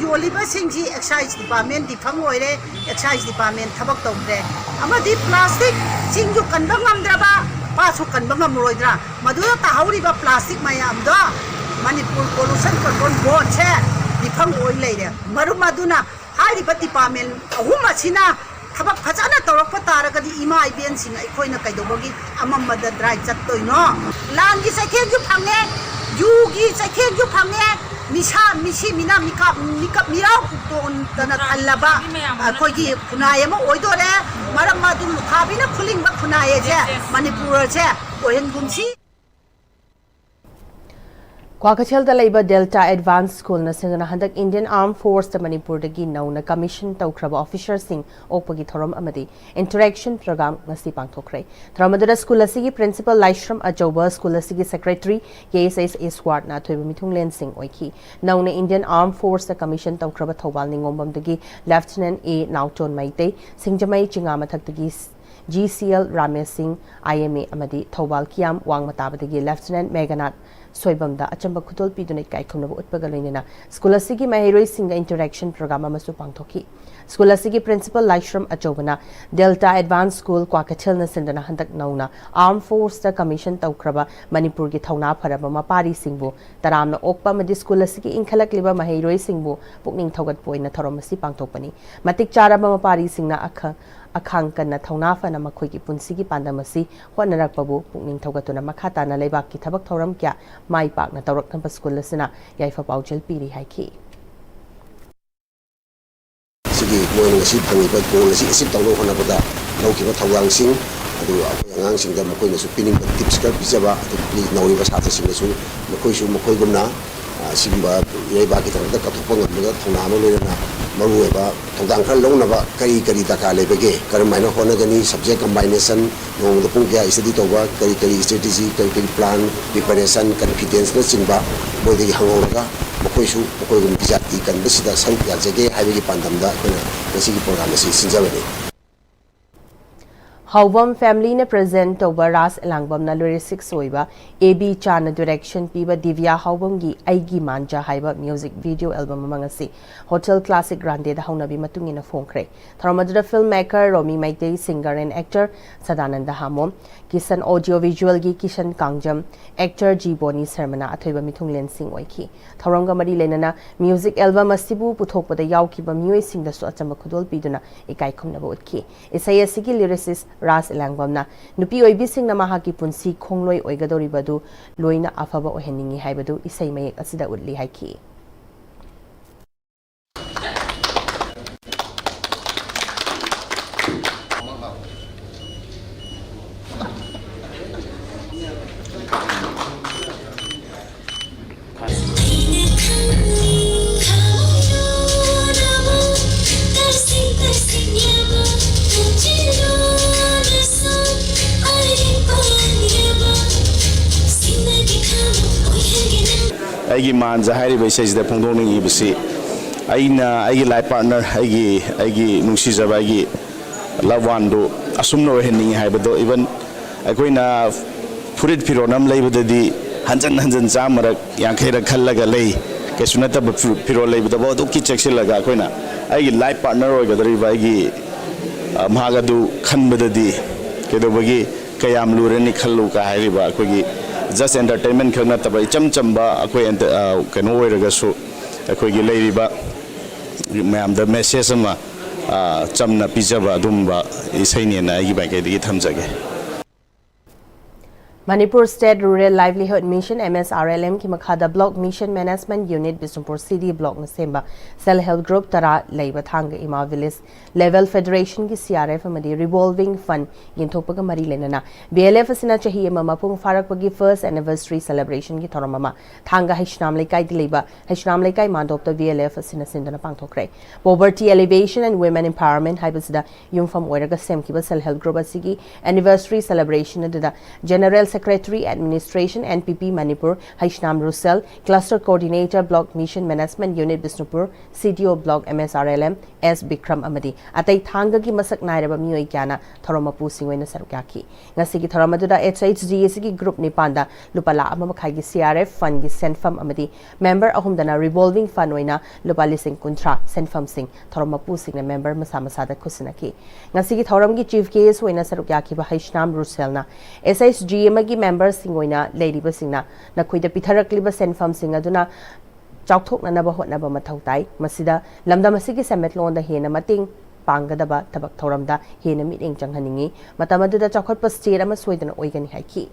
ꯌꯣꯜꯂꯤꯕꯁꯤꯡꯁꯤ excise department ꯗꯤꯐꯪ ꯑꯣꯏꯔꯦ, excise department ꯊꯕꯛ ꯇꯧꯗ꯭ꯔꯦ꯫ ꯑꯃꯗꯤ plastic ꯆꯤꯡꯁꯨ ꯀꯟꯕ ꯉꯝꯗ꯭ꯔꯕ, ꯄꯥꯠꯁꯨ ꯀꯟꯕ ꯉꯝꯃꯔꯣꯏꯗ꯭ꯔꯥ? ꯃꯗꯨꯗ ꯇꯥꯍꯧꯔꯤꯕ plastic ꯃꯌꯥꯝꯗꯣ ꯃꯅꯤꯄꯨꯔ Pollution Control Boardꯁꯦ ꯗꯤꯐꯪ ꯑꯣꯏ ꯂꯩꯔꯦ꯫ ꯃꯔꯝ ꯑꯗꯨꯅ ꯍꯥꯏꯔꯤꯕ department ꯑꯍꯨꯝ ꯑꯁꯤꯅ ꯊꯕꯛ ꯐꯖꯅ ꯇꯧꯔꯛꯄ ꯇꯥꯔꯒꯗꯤ ꯏꯃꯥ ꯏꯕꯦꯟꯁꯤꯡ ꯑꯩꯈꯣꯏꯅ ꯀꯩꯗꯧꯕꯒꯤ ꯑꯃꯝꯕꯗ drive ꯆꯠꯇꯣꯏꯅꯣ? ꯂꯥꯟꯒꯤ ꯆꯩꯊꯦꯡꯁꯨ ꯐꯪꯉꯦ, ꯌꯨꯒꯤ ꯆꯩꯊꯦꯡꯁꯨ ꯐꯪꯉꯦ, ꯅꯤꯁꯥ, ꯃꯤꯁꯤ ꯃꯤꯅꯥ, ꯃꯤꯀꯥꯞ, ꯃꯤꯀꯞ ꯃꯤꯔꯥꯎ ꯇꯣꯟꯗꯅ ꯊꯜꯂꯕ ꯑꯩꯈꯣꯏꯒꯤ ꯈꯨꯟꯅꯥꯏ ꯑꯃ ꯑꯣꯏꯗꯣꯔꯦ꯫ ꯃꯔꯝ ꯑꯗꯨ ꯂꯨꯈꯥꯕꯤꯅ ꯈꯨꯂꯤꯡꯕ ꯈꯨꯟꯅꯥꯏ ꯑꯁꯦ ꯃꯅꯤꯄꯨꯔꯁꯦ ꯑꯣꯏꯍꯟꯒꯨꯝꯁꯤ꯫ ꯀ꯭ꯋꯥꯀꯩꯊꯦꯜꯗ ꯂꯩꯕ Delta Advance Schoolꯅ ꯁꯤꯟꯗꯨꯅ ꯍꯟꯗꯛ Indian Armed Forceꯇ ꯃꯅꯤꯄꯨꯔꯗꯒꯤ ꯅꯧꯅ commission ꯇꯧꯈ꯭ꯔꯕ officerꯁꯤꯡ ꯑꯣꯛꯄꯒꯤ ꯊꯧꯔꯝ ꯑꯃꯗꯤ interaction program ꯉꯁꯤ ꯄꯥꯡꯊꯣꯛꯈ꯭ꯔꯦ꯫ ꯊꯧꯔꯝ ꯑꯗꯨꯗ school ꯑꯁꯤꯒꯤ principal ꯂꯥꯏꯁ꯭ꯔꯝ ꯑꯆꯧꯕ, school ꯑꯁꯤꯒꯤ secretary, K S S Swardꯅ ꯑꯊꯣꯏꯕ ꯃꯤꯊꯨꯡꯂꯦꯟꯁꯤꯡ ꯑꯣꯏꯈꯤ꯫ ꯅꯧꯅ Indian Armed Forceꯇ commission ꯇꯧꯈ꯭ꯔꯕ Thoubal ꯅꯤꯉꯣꯝꯕꯝꯗꯒꯤ Lieutenant A ꯅꯥꯎꯇꯣꯟ Meitei, Singjamei ꯆꯤꯉꯥꯃꯊꯛꯇꯒꯤ G C L Ramesh ꯁꯤꯡ, I M A, ꯑꯃꯗꯤ ꯊꯧꯕꯥꯜ ꯀꯤꯌꯥꯝ ꯋꯥꯡꯃꯇꯥꯕꯗꯒꯤ Lieutenant ꯃꯦꯘꯅꯥꯊ ꯁꯣꯏꯕꯝꯗ ꯑꯆꯝꯕ ꯈꯨꯗꯣꯜ ꯄꯤꯗꯨꯅ ꯏꯀꯥꯏ ꯈꯨꯝꯅꯕ ꯎꯠꯄꯒ ꯂꯣꯏꯅꯅ school ꯑꯁꯤꯒꯤ ꯃꯍꯩꯔꯣꯏꯁꯤꯡꯒ interaction program ꯑꯃꯁꯨ ꯄꯥꯡꯊꯣꯛꯈꯤ꯫ School ꯑꯁꯤꯒꯤ principal ꯂꯥꯏꯁ꯭ꯔꯝ ꯑꯆꯧꯕꯅ Delta Advance School ꯀ꯭ꯋꯥꯀꯩꯊꯦꯜꯅ ꯁꯤꯟꯗꯨꯅ ꯍꯟꯗꯛ ꯅꯧꯅ Armed Forceꯇ commission ꯇꯧꯈ꯭ꯔꯕ ꯃꯅꯤꯄꯨꯔꯒꯤ ꯊꯧꯅꯥ ꯐꯔꯕ ꯃꯄꯥꯔꯤꯁꯤꯡꯕꯨ ꯇꯔꯥꯝꯅ ꯑꯣꯛꯄ ꯑꯃꯗꯤ school ꯑꯁꯤꯒꯤ ꯏꯟꯈꯠꯂꯛꯂꯤꯕ ꯃꯍꯩꯔꯣꯏꯁꯤꯡꯕꯨ ꯄꯨꯛꯅꯤꯡ ꯊꯧꯒꯠꯄ ꯑꯣꯏꯅ ꯊꯧꯔꯝ ꯑꯁꯤ ꯄꯥꯡꯊꯣꯛꯄꯅꯤ꯫ ꯃꯇꯤꯛ ꯆꯥꯔꯕ ꯃꯄꯥꯔꯤꯁꯤꯡꯅ ꯑꯈ-, ꯑꯈꯥꯡ ꯀꯟꯅ ꯊꯧꯅꯥ ꯐꯅ ꯃꯈꯣꯏꯒꯤ ꯄꯨꯟꯁꯤꯒꯤ ꯄꯥꯟꯗꯝ ꯑꯁꯤ ꯍꯣꯠꯅꯔꯛꯄꯕꯨ ꯄꯨꯛꯅꯤꯡ ꯊꯧꯒꯠꯇꯨꯅ ꯃꯈꯥ ꯇꯥꯅ ꯂꯩꯕꯥꯛꯀꯤ ꯊꯕꯛ ꯊꯧꯔꯝ ꯀꯌꯥ ꯃꯥꯏ ꯄꯥꯛꯅ ꯇꯧꯔꯛꯅꯕ school ꯑꯁꯤꯅ ꯌꯥꯏꯐ ꯄꯥꯎꯖꯦꯜ ꯄꯤꯔꯤ ꯍꯥꯏꯈꯤ꯫ ꯁꯤꯒꯤ ꯃꯣꯏꯅ ꯉꯁꯤ ꯐꯪꯉꯤꯕ goal ꯑꯁꯤ achieve ꯇꯧꯅꯕ ꯍꯣꯠꯅꯕꯗ ꯂꯧꯈꯤꯕ ꯊꯧꯗꯥꯡꯁꯤꯡ ꯑꯗꯨ ꯑꯩꯈꯣꯏ ꯑꯉꯥꯡꯁꯤꯡꯗ ꯃꯈꯣꯏꯅꯁꯨ ꯄꯤꯅꯤꯡꯕ tips ꯈꯔ ꯄꯤꯖꯕ, ꯑꯗꯒꯤ ꯅꯧꯔꯤꯕ ꯁꯥꯇ꯭ꯔꯁꯤꯡꯅꯁꯨ ꯃꯈꯣꯏꯁꯨ ꯃꯈꯣꯏꯒꯨꯝꯅ, ꯑ, ꯁꯤꯒꯨꯝꯕ ꯂꯩꯕꯥꯛꯀꯤꯗꯃꯛꯇ ꯀꯠꯊꯣꯛꯄ ꯉꯝꯕꯗ ꯊꯧꯅꯥ ꯑꯃ ꯂꯣꯏꯅꯅ ꯃꯔꯨꯑꯣꯏꯕ ꯊꯧꯗꯥꯡ ꯈꯔ ꯂꯧꯅꯕ ꯀꯔꯤ ꯀꯔꯤ ꯗꯔꯀꯥꯔ ꯂꯩꯕꯒꯦ, ꯀꯔꯝꯍꯥꯏꯅ ꯍꯣꯠꯅꯒꯅꯤ, subject combination, ꯅꯣꯡꯃꯗ ꯄꯨꯡ ꯀꯌꯥ study ꯇꯧꯕ, ꯀꯔꯤ ꯀꯔꯤ strategy, ꯀꯔꯤ ꯀꯔꯤ plan, preparationꯅꯆꯤꯡꯕ ꯃꯣꯏꯗꯒꯤ ꯍꯪꯍꯧꯔꯒ ꯃꯈꯣꯏꯁꯨ ꯃꯈꯣꯏꯒꯨꯝꯕ ꯖꯥꯇꯤ ꯀꯟꯕꯁꯤꯗ ꯁꯔꯨꯛ ꯌꯥꯖꯒꯦ ꯍꯥꯏꯕꯒꯤ ꯄꯥꯟꯗꯝꯗ ꯑꯩꯈꯣꯏꯅ ꯉꯁꯤꯒꯤ program ꯑꯁꯤ ꯁꯤꯟꯖꯕꯅꯤ꯫ ꯍꯥꯎꯕꯝ familyꯅ present ꯇꯧꯕ ꯔꯥꯁ ꯑꯦꯂꯥꯡꯕꯝꯅ lyricist ꯑꯣꯏꯕ A B ꯆꯥꯅ direction ꯄꯤꯕ ꯗꯤꯕ꯭ꯌꯥ ꯍꯥꯎꯕꯝꯒꯤ ꯑꯩꯒꯤ ꯃꯥꯟꯖꯥ ꯍꯥꯏꯕ music video album ꯑꯃ ꯉꯁꯤ Hotel Classic Grandeꯗ ꯍꯧꯅꯕꯤ ꯃꯇꯨꯡ ꯏꯟꯅ ꯐꯣꯡꯈ꯭ꯔꯦ꯫ ꯊꯧꯔꯝ ꯑꯗꯨꯗ film maker Romi Meitei, singer and actor Sadananda ꯍꯥꯃꯣꯝ, Kisan Audio Visualꯒꯤ Kisan Kangjam, actor G ꯕꯣꯅꯤ ꯁꯔꯃꯅ ꯑꯊꯣꯏꯕ ꯃꯤꯊꯨꯡꯂꯦꯟꯁꯤꯡ ꯑꯣꯏꯈꯤ꯫ ꯊꯧꯔꯝꯒ ꯃꯔꯤ ꯂꯩꯅꯅ music album ꯑꯁꯤꯕꯨ ꯄꯨꯊꯣꯛꯄꯗ ꯌꯥꯎꯈꯤꯕ ꯃꯤꯑꯣꯏꯁꯤꯡꯗꯁꯨ ꯑꯆꯝꯕ ꯈꯨꯗꯣꯜ ꯄꯤꯗꯨꯅ ꯏꯀꯥꯏ ꯈꯨꯝꯅꯕ ꯎꯠꯈꯤ꯫ ꯏꯁꯩ ꯑꯁꯤꯒꯤ lyricist ꯔꯥꯖ ꯑꯦꯂꯥꯡꯕꯝꯅ ꯅꯨꯄꯤ ꯑꯣꯏꯕꯤꯁꯤꯡꯅ ꯃꯍꯥꯛꯀꯤ ꯄꯨꯟꯁꯤ ꯈꯣꯡꯂꯣꯏ ꯑꯣꯏꯒꯗꯧꯔꯤꯕꯗꯨ ꯂꯣꯏꯅ ꯑꯐꯕ ꯑꯣꯏꯍꯟꯅꯤꯡꯏ ꯍꯥꯏꯕꯗꯨ ꯏꯁꯩ ꯃꯌꯦꯛ ꯑꯁꯤꯗ ꯎꯠꯂꯤ ꯍꯥꯏꯈꯤ꯫ ꯑꯩꯒꯤ ꯃꯥꯟꯖ ꯍꯥꯏꯔꯤꯕ ꯏꯁꯩꯁꯤꯗ ꯐꯣꯡꯗꯣꯛꯅꯤꯡꯉꯤꯕꯁꯤ, ꯑꯩꯅ ꯑꯩꯒꯤ ꯂꯥꯏꯐ ꯄꯥꯔꯠꯅꯔ, ꯑꯩꯒꯤ ꯑꯩꯒꯤ ꯅꯨꯡꯁꯤꯖꯕ, ꯑꯩꯒꯤ ꯂꯚ ꯋꯥꯟꯗꯨ ꯑꯁꯨꯝꯅ ꯑꯣꯏꯍꯟꯅꯤꯡꯉꯤ ꯍꯥꯏꯕꯗꯣ, ꯏꯚꯟ ꯑꯩꯈꯣꯏꯅ ꯐꯨꯔꯤꯠ ꯐꯤꯔꯣꯜ ꯑꯃ ꯂꯩꯕꯗꯗꯤ ꯍꯟꯖꯟ ꯍꯟꯖꯟ ꯆꯥꯝꯃꯔꯛ ꯌꯥꯡꯈꯩꯔꯛ ꯈꯜꯂꯒ ꯂꯩ꯫ ꯀꯩꯁꯨ ꯅꯠꯇꯕ ꯐꯤ- ꯐꯤꯔꯣꯜ ꯂꯩꯕꯗꯐꯥꯎ ꯑꯗꯨꯛꯀꯤ ꯆꯦꯛꯁꯤꯜꯂꯒ ꯑꯩꯈꯣꯏꯅ ꯑꯩꯒꯤ ꯂꯥꯏꯐ ꯄꯥꯔꯠꯅꯔ ꯑꯣꯏꯒꯗꯧꯔꯤꯕ ꯑꯩꯒꯤ, ꯑ, ꯃꯍꯥꯛ ꯑꯗꯨ ꯈꯟꯕꯗꯗꯤ ꯀꯩꯗꯧꯕꯒꯤ ꯀꯌꯥꯝ ꯂꯨꯔꯅꯤ ꯈꯜꯂꯨ ꯀ ꯍꯥꯏꯔꯤꯕ ꯑꯩꯈꯣꯏꯒꯤ just entertainment ꯈꯛ ꯅꯠꯇꯕ ꯏꯆꯝ ꯆꯝꯕ ꯑꯩꯈꯣꯏ ꯑꯦꯟꯇ-, ꯑ, ꯀꯩꯅꯣ ꯑꯣꯏꯔꯒꯁꯨ ꯑꯩꯈꯣꯏꯒꯤ ꯂꯩꯔꯤꯕ ꯃꯌꯥꯝꯗ ꯃꯦꯁꯦꯖ ꯑꯃ, ꯑ, ꯆꯝꯅ ꯄꯤꯖꯕ ꯑꯗꯨꯝꯕ ꯏꯁꯩꯅꯦꯅ ꯑꯩꯒꯤ ꯃꯥꯏꯀꯩꯗꯒꯤ ꯊꯝꯖꯒꯦ꯫ ꯃꯅꯤꯄꯨꯔ ꯁ꯭ꯇꯦꯠ ꯔꯨꯔꯦꯜ ꯂꯥꯏꯚꯂꯤꯍꯨꯗ mission, M S R L ꯑꯦꯝꯒꯤ ꯃꯈꯥꯗ block mission management unit Bishnupur city ꯕ꯭ꯂꯣꯛꯅ ꯁꯦꯝꯕ ꯁꯦꯜꯐ ꯍꯦꯜꯞ ꯒ꯭ꯔꯨꯞ ꯇꯔꯥ ꯂꯩꯕ ꯊꯥꯡꯒ ꯏꯃꯥ village level ꯐꯦꯗꯔꯦꯁꯟꯒꯤ C R F ꯑꯃꯗꯤ ꯔꯤꯚꯣꯜꯚꯤꯡ ꯐꯟ ꯌꯦꯟꯊꯣꯛꯄꯒ ꯃꯔꯤ ꯂꯩꯅꯅ ꯕꯤ ꯑꯦꯜ ꯑꯦꯐ ꯑꯁꯤꯅ ꯆꯍꯤ ꯑꯃ ꯃꯄꯨꯡ ꯐꯥꯔꯛꯄꯒꯤ ꯐꯥꯔꯁ ꯑꯦꯅꯤꯚꯔꯁꯔꯤ ꯁꯦꯂꯦꯕ꯭ꯔꯦꯁꯟꯒꯤ ꯊꯧꯔꯝ ꯑꯃ ꯊꯥꯡꯒ ꯍꯩꯁꯅꯥꯝ ꯂꯩꯀꯥꯏꯗ ꯂꯩꯕ ꯍꯩꯁꯅꯥꯝ ꯂꯩꯀꯥꯏ ꯃꯥꯟꯗꯣꯞꯇ ꯕꯤ ꯑꯦꯜ ꯑꯦꯐ ꯑꯁꯤꯅ ꯁꯤꯟꯗꯨꯅ ꯄꯥꯡꯊꯣꯛꯈ꯭ꯔꯦ꯫ Poverty Alleviation and Women Empowerment ꯍꯥꯏꯕꯁꯤꯗ ꯌꯨꯝꯐꯝ ꯑꯣꯏꯔꯒ ꯁꯦꯝꯈꯤꯕ ꯁꯦꯜꯐ ꯍꯦꯜꯞ ꯒ꯭ꯔꯨꯞ ꯑꯁꯤꯒꯤ ꯑꯦꯅꯤꯚꯔꯁꯔꯤ ꯁꯦꯂꯦꯕ꯭ꯔꯦꯁꯟ ꯑꯗꯨꯗ general secretary, administration, N P P Manipur, Heisnam Russell, cluster coordinator, block mission management unit Bishnupur, C D O block, M S R L M, S Bikram ꯑꯃꯗꯤ ꯑꯇꯩ ꯊꯥꯡꯒꯒꯤ ꯃꯁꯛ ꯅꯥꯏꯔꯕ ꯃꯤꯑꯣꯏ ꯀꯌꯥꯅ ꯊꯧꯔꯝ ꯃꯄꯨꯁꯤꯡ ꯑꯣꯏꯅ ꯁꯔꯨꯛ ꯌꯥꯈꯤ꯫ ꯉꯁꯤꯒꯤ ꯊꯧꯔꯝ ꯑꯗꯨꯗ ꯑꯦꯁ ꯑꯩꯆ ꯖꯤ ꯑꯦ ꯁꯤꯒꯤ ꯒ꯭ꯔꯨꯞ ꯅꯤꯄꯥꯟꯗ ꯂꯨꯄꯥ ꯂꯥꯈ ꯑꯃ ꯃꯈꯥꯏꯒꯤ ꯁꯤ ꯑꯥꯔ ꯑꯦꯐ ꯐꯟꯒꯤ ꯁꯦꯟꯐꯝ ꯑꯃꯗꯤ ꯃꯦꯝꯕꯔ ꯑꯍꯨꯝꯗꯅ ꯔꯤꯚꯣꯜꯚꯤꯡ ꯐꯟ ꯑꯣꯏꯅ ꯂꯨꯄꯥ ꯂꯤꯁꯤꯡ ꯀꯨꯟꯊ꯭ꯔꯥ ꯁꯦꯟꯐꯝꯁꯤꯡ ꯊꯧꯔꯝ ꯃꯄꯨꯁꯤꯡꯅ ꯃꯦꯝꯕꯔ ꯃꯁꯥ ꯃꯁꯥꯗ ꯈꯨꯠꯁꯤꯟꯅꯈꯤ꯫ ꯉꯁꯤꯒꯤ ꯊꯧꯔꯝꯒꯤ ꯆꯤꯐ ꯒꯦꯁ ꯑꯣꯏꯅ ꯁꯔꯨꯛ ꯌꯥꯈꯤꯕ ꯍꯩꯁꯅꯥꯝ ꯔꯨꯁꯦꯜꯅ ꯑꯦꯁ ꯑꯩꯆ ꯖꯤ ꯑꯃꯒꯤ ꯃꯦꯝꯕꯔꯁꯤꯡ ꯑꯣꯏꯅ ꯂꯩꯔꯤꯕꯁꯤꯡꯅ ꯅꯈꯣꯏꯗ ꯄꯤꯊꯔꯛꯂꯤꯕ ꯁꯦꯟꯐꯝꯁꯤꯡ ꯑꯗꯨꯅ ꯆꯥꯎꯊꯣꯛꯅꯅꯕ ꯍꯣꯠꯅꯕ ꯃꯊꯧ ꯇꯥꯏ꯫ ꯃꯁꯤꯗ ꯂꯝꯗꯝ ꯑꯁꯤꯒꯤ ꯁꯦꯟꯃꯤꯠꯂꯣꯟꯗ ꯍꯦꯟꯅ ꯃꯇꯦꯡ ꯄꯥꯡꯒꯗꯕ ꯊꯕꯛ ꯊꯧꯔꯝꯗ ꯍꯦꯟꯅ ꯃꯤꯠꯌꯦꯡ ꯆꯪꯍꯟꯅꯤꯡꯏ꯫ ꯃꯇꯝ ꯑꯗꯨꯗ ꯆꯥꯎꯈꯠꯄ ꯁ꯭ꯇꯦꯠ ꯑꯃ ꯁꯣꯏꯗꯅ ꯑꯣꯏꯒꯅꯤ ꯍꯥꯏꯈꯤ꯫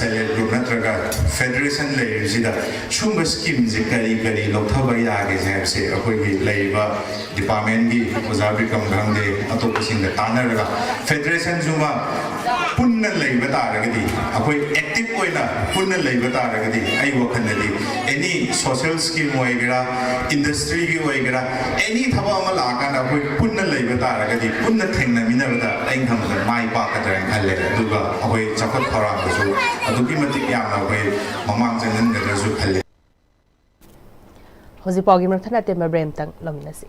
ꯁꯦꯜꯐ ꯍꯦꯜꯞ ꯒ꯭ꯔꯨꯞ ꯅꯠꯇ꯭ꯔꯒ ꯐꯦꯗꯔꯦꯁꯟ ꯂꯩꯔꯤꯕꯁꯤꯗ ꯁꯨꯝꯕ ꯁ꯭ꯀꯤꯝꯁꯦ ꯀꯔꯤ ꯀꯔꯤ ꯂꯧꯊꯕ ꯌꯥꯒꯦꯁꯦ ꯍꯥꯏꯕꯁꯦ ꯑꯩꯈꯣꯏꯒꯤ ꯂꯩꯔꯤꯕ ꯗꯤꯄꯥꯔꯠꯃꯦꯟꯒꯤ ꯑꯣꯖꯥ ꯕꯤꯀ꯭ꯔꯝ ꯈꯪꯗꯦ, ꯑꯇꯣꯞꯄꯁꯤꯡꯒ ꯇꯥꯟꯅꯔꯒ ꯐꯦꯗꯔꯦꯁꯟꯁꯨꯃ ꯄꯨꯟꯅ ꯂꯩꯕ ꯇꯥꯔꯒꯗꯤ, ꯑꯩꯈꯣꯏ ꯑꯦꯛꯇꯤꯚ ꯑꯣꯏꯅ ꯄꯨꯟꯅ ꯂꯩꯕ ꯇꯥꯔꯒꯗꯤ, ꯑꯩ ꯋꯥꯈꯜꯗꯗꯤ ꯑꯦꯅꯤ ꯁꯣꯁꯤꯌꯦꯜ ꯁ꯭ꯀꯤꯝ ꯑꯣꯏꯒꯦꯔꯥ, ꯏꯟꯗꯁꯇ꯭ꯔꯤꯒꯤ ꯑꯣꯏꯒꯦꯔꯥ, ꯑꯦꯅꯤ ꯊꯕꯛ ꯑꯃ ꯂꯥꯛꯑꯀꯥꯟꯗ ꯑꯩꯈꯣꯏ ꯄꯨꯟꯅ ꯂꯩꯕ ꯇꯥꯔꯒꯗꯤ, ꯄꯨꯟꯅ ꯊꯦꯡꯅꯃꯤꯟꯅꯕꯗ ꯑꯩꯅ ꯈꯟꯕꯗ ꯃꯥꯏ ꯄꯥꯛꯀꯗ꯭ꯔꯥꯅ ꯈꯜꯂꯦ꯫ ꯑꯗꯨꯒ ꯑꯩꯈꯣꯏ ꯆꯥꯎꯈꯠ ꯊꯧꯔꯥꯡꯗꯁꯨ ꯑꯗꯨꯛꯀꯤ ꯃꯇꯤꯛ ꯌꯥꯝꯅ ꯑꯩꯈꯣꯏ ꯃꯃꯥꯡ ꯆꯪꯍꯟꯒꯗ꯭ꯔꯁꯨ ꯈꯜꯂꯦ꯫ ꯍꯧꯖꯤꯛ ꯄꯥꯎꯒꯤ ꯃꯔꯛ ꯊꯠꯅ ꯑꯇꯦꯟꯕ ꯕ꯭ꯔꯦꯛ ꯑꯃꯇꯪ ꯂꯧꯃꯤꯟꯅꯁꯤ꯫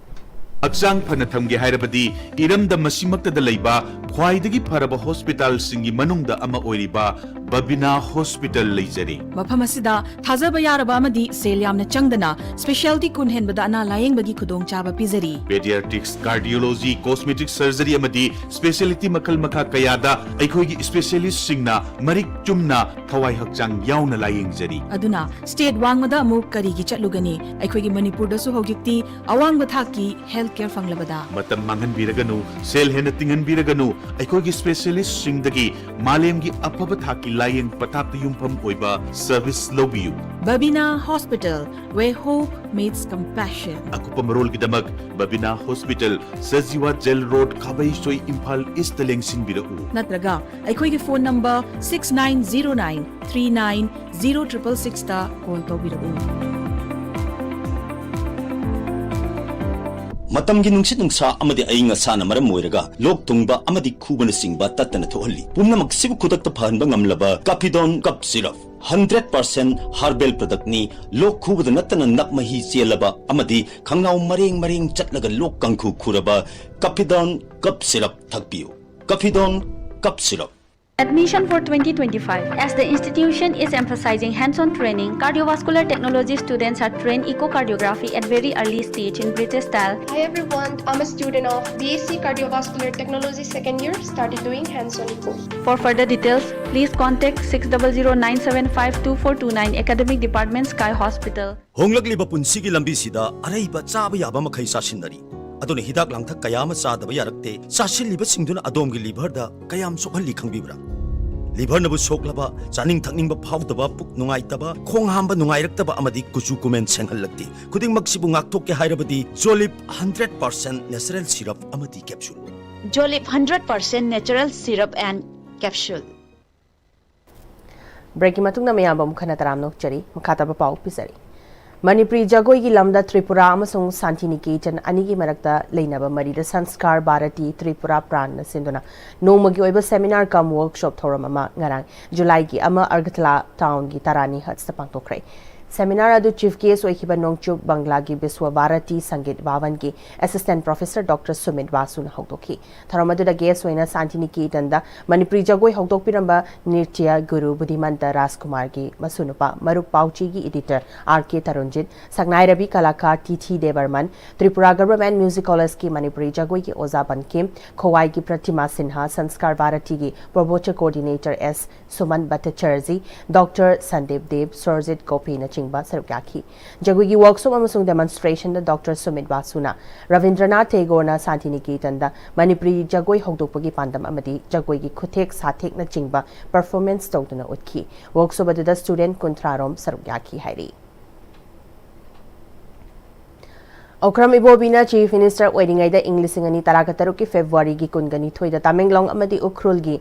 ꯍꯛꯆꯥꯡ ꯐꯅ ꯊꯝꯒꯦ ꯍꯥꯏꯔꯕꯗꯤ ꯏꯔꯝꯗꯝ ꯑꯁꯤꯃꯛꯇꯗ ꯂꯩꯕ ꯈ꯭ꯋꯥꯏꯗꯒꯤ ꯐꯔꯕ ꯍꯣꯁꯄꯤꯇꯥꯜꯁꯤꯡꯒꯤ ꯃꯅꯨꯡꯗ ꯑꯃ ꯑꯣꯏꯔꯤꯕ ꯕꯕꯤꯅꯥ ꯍꯣꯁꯄꯤꯇꯥꯜ ꯂꯩꯖꯔꯤ꯫ ꯃꯐꯝ ꯑꯁꯤꯗ ꯊꯥꯖꯕ ꯌꯥꯔꯕ ꯑꯃꯗꯤ ꯁꯦꯜ ꯌꯥꯝꯅ ꯆꯪꯗꯅ ꯁ꯭ꯄꯦꯁꯤꯌꯥꯂꯤꯇꯤ ꯀꯨꯟ ꯍꯦꯟꯕꯗ ꯑꯅꯥ ꯂꯥꯌꯦꯡꯕꯒꯤ ꯈꯨꯗꯣꯡꯆꯥꯕ ꯄꯤꯖꯔꯤ꯫ ꯄꯦꯗꯤꯌꯥꯇ꯭ꯔꯤꯛꯁ, ꯀꯥꯔꯗꯤꯑꯣꯂꯣꯖꯤ, ꯀꯣꯁꯃꯦꯇꯤꯛ ꯁꯔꯖꯔꯤ ꯑꯃꯗꯤ ꯁ꯭ꯄꯦꯁꯤꯌꯥꯂꯤꯇꯤ ꯃꯈꯜ ꯃꯈꯥ ꯀꯌꯥꯗ ꯑꯩꯈꯣꯏꯒꯤ ꯁ꯭ꯄꯦꯁꯤꯌꯦꯂꯤꯁ꯭ꯠꯁꯤꯡꯅ ꯃꯔꯤꯛ ꯆꯨꯝꯅ ꯊꯋꯥꯏ ꯍꯛꯆꯥꯡ ꯌꯥꯎꯅ ꯂꯥꯌꯦꯡꯖꯔꯤ꯫ ꯑꯗꯨꯅ ꯁ꯭ꯇꯦꯠ ꯋꯥꯡꯃꯗ ꯑꯃꯨꯛ ꯀꯔꯤꯒꯤ ꯆꯠꯂꯨꯒꯅꯤ? ꯑꯩꯈꯣꯏꯒꯤ ꯃꯅꯤꯄꯨꯔꯗꯁꯨ ꯍꯧꯖꯤꯛꯇꯤ ꯑꯋꯥꯡꯕ ꯊꯥꯛꯀꯤ ꯍꯦꯜꯊ ꯀꯦꯌꯔ ꯐꯪꯂꯕꯗ꯫ ꯃꯇꯝ ꯃꯥꯡꯍꯟꯕꯤꯔꯒꯅꯨ, ꯁꯦꯜ ꯍꯦꯟꯅ ꯇꯤꯡꯍꯟꯕꯤꯔꯒꯅꯨ, ꯑꯩꯈꯣꯏꯒꯤ ꯁ꯭ꯄꯦꯁꯤꯌꯦꯂꯤꯁ꯭ꯠꯁꯤꯡꯗꯒꯤ ꯃꯥꯂꯦꯝꯒꯤ ꯑꯐꯕ ꯊꯥꯛꯀꯤ ꯂꯥꯌꯦꯡ ꯄꯊꯥꯞꯇ ꯌꯨꯝꯐꯝ ꯑꯣꯏꯕ ꯁꯔꯚꯤꯁ ꯂꯧꯕꯤꯌꯨ꯫ Babina Hospital, where hope meets compassion. ꯑꯀꯨꯞꯄ ꯃꯔꯣꯜꯒꯤꯗꯃꯛ Babina hospital, Sajiwa jail road, Khabeisoi, Imphal ꯏꯁ꯭ꯠꯇ ꯂꯦꯡꯁꯤꯟꯕꯤꯔꯛꯎ꯫ ꯅꯠꯇ꯭ꯔꯒ ꯑꯩꯈꯣꯏꯒꯤ phone number six nine zero nine three nine zero triple sixꯇ ꯀꯣꯜ ꯇꯧꯕꯤꯔꯛꯎ꯫ ꯃꯇꯝꯒꯤ ꯅꯨꯡꯁꯤꯠ ꯅꯨꯡꯁꯥ ꯑꯃꯗꯤ ꯑꯏꯪ ꯑꯁꯥꯅ ꯃꯔꯝ ꯑꯣꯏꯔꯒ ꯂꯣꯛ ꯊꯨꯡꯕ ꯑꯃꯗꯤ ꯈꯨꯕꯅꯆꯤꯡꯕ ꯇꯠꯇꯅ ꯊꯣꯛꯍꯜꯂꯤ꯫ ꯄꯨꯝꯅꯃꯛꯁꯤꯕꯨ ꯈꯨꯗꯛꯇ ꯐꯍꯟꯕ ꯉꯝꯂꯕ ꯀꯥꯐꯤꯗꯣꯟ cough syrup. Hundred percent herbal ꯄ꯭ꯔꯗꯛꯅꯤ꯫ ꯂꯣꯛ ꯈꯨꯕꯗ ꯅꯠꯇꯅ ꯅꯞ ꯃꯍꯤ ꯆꯦꯜꯂꯕ ꯑꯃꯗꯤ ꯈꯪꯅꯥꯎ ꯃꯔꯦꯡ ꯃꯔꯦꯡ ꯆꯠꯂꯒ ꯂꯣꯛ ꯀꯥꯡꯈꯨ ꯈꯨꯔꯕ ꯀꯥꯐꯤꯗꯣꯟ ꯀꯞ ꯁꯤꯔꯞ ꯊꯛꯄꯤꯌꯨ꯫ ꯀꯥꯐꯤꯗꯣꯟ cough syrup. Admission for twenty twenty-five. As the institution is emphasizing hands-on training, cardiovascular technology students are trained echocardiography at very early stage in British style. Hi everyone, I'm a student of B S C Cardiovascular Technology second year, started doing hands-on echo. For further details, please contact six double zero nine seven five two four two nine, Academic Department, Sky Hospital. ꯍꯣꯡꯂꯛꯂꯤꯕ ꯄꯨꯟꯁꯤꯒꯤ ꯂꯝꯕꯤꯁꯤꯗ ꯑꯔꯩꯕ ꯆꯥꯕ ꯌꯥꯕ ꯃꯈꯩ ꯆꯥꯁꯤꯟꯅꯔꯤ꯫ ꯑꯗꯨꯅ ꯍꯤꯗꯥꯛ ꯂꯥꯡꯊꯛ ꯀꯌꯥ ꯑꯃ ꯆꯥꯗꯕ ꯌꯥꯔꯛꯇꯦ꯫ ꯆꯥꯁꯤꯜꯂꯤꯕꯁꯤꯡꯗꯨꯅ ꯑꯗꯣꯝꯒꯤ ꯂꯤꯚꯔꯗ ꯀꯌꯥꯝ ꯁꯣꯛꯍꯜꯂꯤ ꯈꯪꯕꯤꯕ꯭ꯔꯥ? ꯂꯤꯚꯔꯅꯕꯨ ꯁꯣꯛꯂꯕ, ꯆꯥꯅꯤꯡ ꯊꯛꯅꯤꯡꯕ ꯐꯥꯎꯗꯕ, ꯄꯨꯛ ꯅꯨꯡꯉꯥꯏꯇꯕ, ꯈꯣꯡ ꯍꯥꯝꯕ ꯅꯨꯡꯉꯥꯏꯔꯛꯇꯕ ꯑꯃꯗꯤ ꯀꯨꯆꯨ ꯀꯨꯃꯦꯟ ꯁꯦꯡꯍꯜꯂꯛꯇꯦ꯫ ꯈꯨꯗꯤꯡꯃꯛꯁꯤꯕꯨ ꯉꯥꯛꯊꯣꯛꯀꯦ ꯍꯥꯏꯔꯕꯗꯤ ꯖꯣꯂꯤꯞ ꯍꯟꯗ꯭ꯔꯦꯠ ꯄꯥꯔꯁꯦꯟ ꯅꯦꯆꯔꯦꯜ ꯁꯤꯔꯞ ꯑꯃꯗꯤ capsule. Jolip hundred percent natural syrup and Capsule. ꯕ꯭ꯔꯦꯛꯀꯤ ꯃꯇꯨꯡꯗ ꯃꯌꯥꯝꯕꯨ ꯑꯃꯨꯛ ꯍꯟꯅ ꯇꯔꯥꯝꯅ ꯑꯣꯛꯆꯔꯤ꯫ ꯃꯈꯥ ꯇꯥꯕ ꯄꯥꯎ ꯄꯤꯖꯔꯤ꯫ ꯃꯅꯤꯄꯨꯔꯤ ꯖꯒꯣꯏꯒꯤ ꯂꯝꯗ ꯇ꯭ꯔꯤꯄꯨꯔꯥ ꯑꯃꯁꯨꯡ ꯁꯥꯟꯇꯤꯅꯤꯀꯦꯇꯟ ꯑꯅꯤꯒꯤ ꯃꯔꯛꯇ ꯂꯩꯅꯕ ꯃꯔꯤꯗ ꯁꯪꯁꯀꯥꯔ ꯚꯥꯔꯇꯤ ꯇ꯭ꯔꯤꯄꯨꯔꯥ ꯄ꯭ꯔꯥꯟꯅ ꯁꯤꯟꯗꯨꯅ ꯅꯣꯡꯃꯒꯤ ꯑꯣꯏꯕ ꯁꯦꯃꯤꯅꯥꯔ ꯀꯝ ꯋꯔꯛꯁꯣꯞ ꯊꯧꯔꯝ ꯑꯃ ꯉꯔꯥꯡ ꯖꯨꯂꯥꯏꯒꯤ ꯑꯃ ꯑꯒꯔꯇꯂꯥ ꯇꯥꯎꯟꯒꯤ ꯇꯔꯥꯅꯤ ꯍꯠꯁꯇ ꯄꯥꯡꯊꯣꯛꯈ꯭ꯔꯦ꯫ ꯁꯦꯃꯤꯅꯥꯔ ꯑꯗꯨ ꯆꯤꯐ ꯒꯦꯁ ꯑꯣꯏꯈꯤꯕ ꯅꯣꯡꯆꯨꯞ ꯕꯪꯒ꯭ꯂꯥꯒꯤ ꯕꯤꯁ꯭ꯋ ꯚꯥꯔꯇꯤ ꯁꯪꯒꯤꯠ ꯚꯥꯕꯟꯒꯤ ꯑꯦꯁꯤꯁꯇꯦꯟꯠ ꯄ꯭ꯔꯣꯐꯦꯁꯔ ꯗꯣꯛꯇꯔ ꯁꯨꯃꯤꯠ ꯕꯥꯁꯨꯅ ꯍꯧꯗꯣꯛꯈꯤ꯫ ꯊꯧꯔꯝ ꯑꯗꯨꯗ ꯒꯦꯁ ꯑꯣꯏꯅ ꯁꯥꯟꯇꯤꯅꯤꯀꯦꯇꯟꯗ ꯃꯅꯤꯄꯨꯔꯤ ꯖꯒꯣꯏ ꯍꯧꯗꯣꯛꯄꯤꯔꯝꯕ ꯅ꯭ꯔꯤꯇ꯭ꯌ ꯒꯨꯔꯨ ꯕꯨꯙꯤꯃꯟꯇ ꯔꯥꯖꯀꯨꯃꯥꯔꯒꯤ ꯃꯁꯨꯅꯨꯄꯥ, ꯃꯔꯨꯞ ꯄꯥꯎꯆꯦꯒꯤ ꯏꯗꯤꯇꯔ ꯑꯥꯔ ꯀꯦ ꯇꯔꯨꯟꯖꯤꯠ, ꯁꯛꯅꯥꯏꯔꯕꯤ ꯀꯂꯥꯀꯥꯔ ꯇꯤ ꯊꯤ ꯗꯦꯕꯔꯃꯟ, ꯇ꯭ꯔꯤꯄꯨꯔꯥ ꯒꯚꯔꯟꯃꯦꯟꯠ ꯃ꯭ꯌꯨꯖꯤꯛ ꯀꯣꯂꯦꯖꯀꯤ ꯃꯅꯤꯄꯨꯔꯤ ꯖꯒꯣꯏꯒꯤ ꯑꯣꯖꯥ ꯕꯟꯀꯤꯝ, ꯈꯣꯋꯥꯏꯒꯤ ꯄ꯭ꯔꯇꯤꯃꯥ ꯁꯤꯟꯍꯥ, ꯁꯪꯁꯀꯥꯔ ꯚꯥꯔꯇꯤꯒꯤ ꯄ꯭ꯔꯣꯕꯣꯆ ꯀꯣꯑꯣꯔꯗꯤꯅꯦꯇꯔ ꯑꯦꯁ ꯁꯨꯃꯟ ꯚꯠꯇꯆꯥꯔꯖꯤ, ꯗꯣꯛꯇꯔ ꯁꯟꯗꯤꯞ ꯗꯦꯕ, ꯁꯨꯔꯖꯤꯠ ꯒꯣꯄꯤꯅꯆꯤꯡꯕ ꯁꯔꯨꯛ ꯌꯥꯈꯤ꯫ ꯖꯒꯣꯏꯒꯤ ꯋꯔꯛꯁꯣꯞ ꯑꯃꯁꯨꯡ ꯗꯦꯃꯣꯟꯁꯇ꯭ꯔꯦꯁꯟꯗ ꯗꯣꯛꯇꯔ ꯁꯨꯃꯤꯠ ꯕꯥꯁꯨꯅ ꯔꯕꯤꯟꯗ꯭ꯔꯅꯥꯊ ꯇꯦꯒꯣꯔꯅ ꯁꯥꯟꯇꯤꯅꯤꯀꯦꯇꯟꯗ ꯃꯅꯤꯄꯨꯔꯤ ꯖꯒꯣꯏ ꯍꯧꯗꯣꯛꯄꯒꯤ ꯄꯥꯟꯗꯝ ꯑꯃꯗꯤ ꯖꯒꯣꯏꯒꯤ ꯈꯨꯊꯦꯛ ꯁꯥꯊꯦꯛꯅꯆꯤꯡꯕ ꯄꯔꯐꯣꯔꯃꯦꯟꯁ ꯇꯧꯗꯨꯅ ꯎꯠꯈꯤ꯫ ꯋꯔꯛꯁꯣꯞ ꯑꯗꯨꯗ ꯁ꯭ꯇꯨꯗꯦꯟꯠ ꯀꯨꯟꯊ꯭ꯔꯥ ꯔꯣꯝ ꯁꯔꯨꯛ ꯌꯥꯈꯤ ꯍꯥꯏꯔꯤ꯫ ꯑꯣꯀ꯭ꯔꯝ ꯏꯕꯣꯕꯤꯅ ꯆꯤꯐ ꯃꯤꯅꯤꯁꯇꯔ ꯑꯣꯏꯔꯤꯉꯩꯗ ꯏꯪ ꯂꯤꯁꯤꯡ ꯑꯅꯤ ꯇꯔꯥꯒ ꯇꯔꯨꯛꯀꯤ ꯐꯦꯕ꯭ꯔꯨꯋꯥꯔꯤꯒꯤ ꯀꯨꯟꯒ ꯅꯤꯊꯣꯏꯗ ꯇꯃꯦꯡꯂꯣꯡ ꯑꯃꯗꯤ ꯎꯈ꯭ꯔꯨꯜꯒꯤ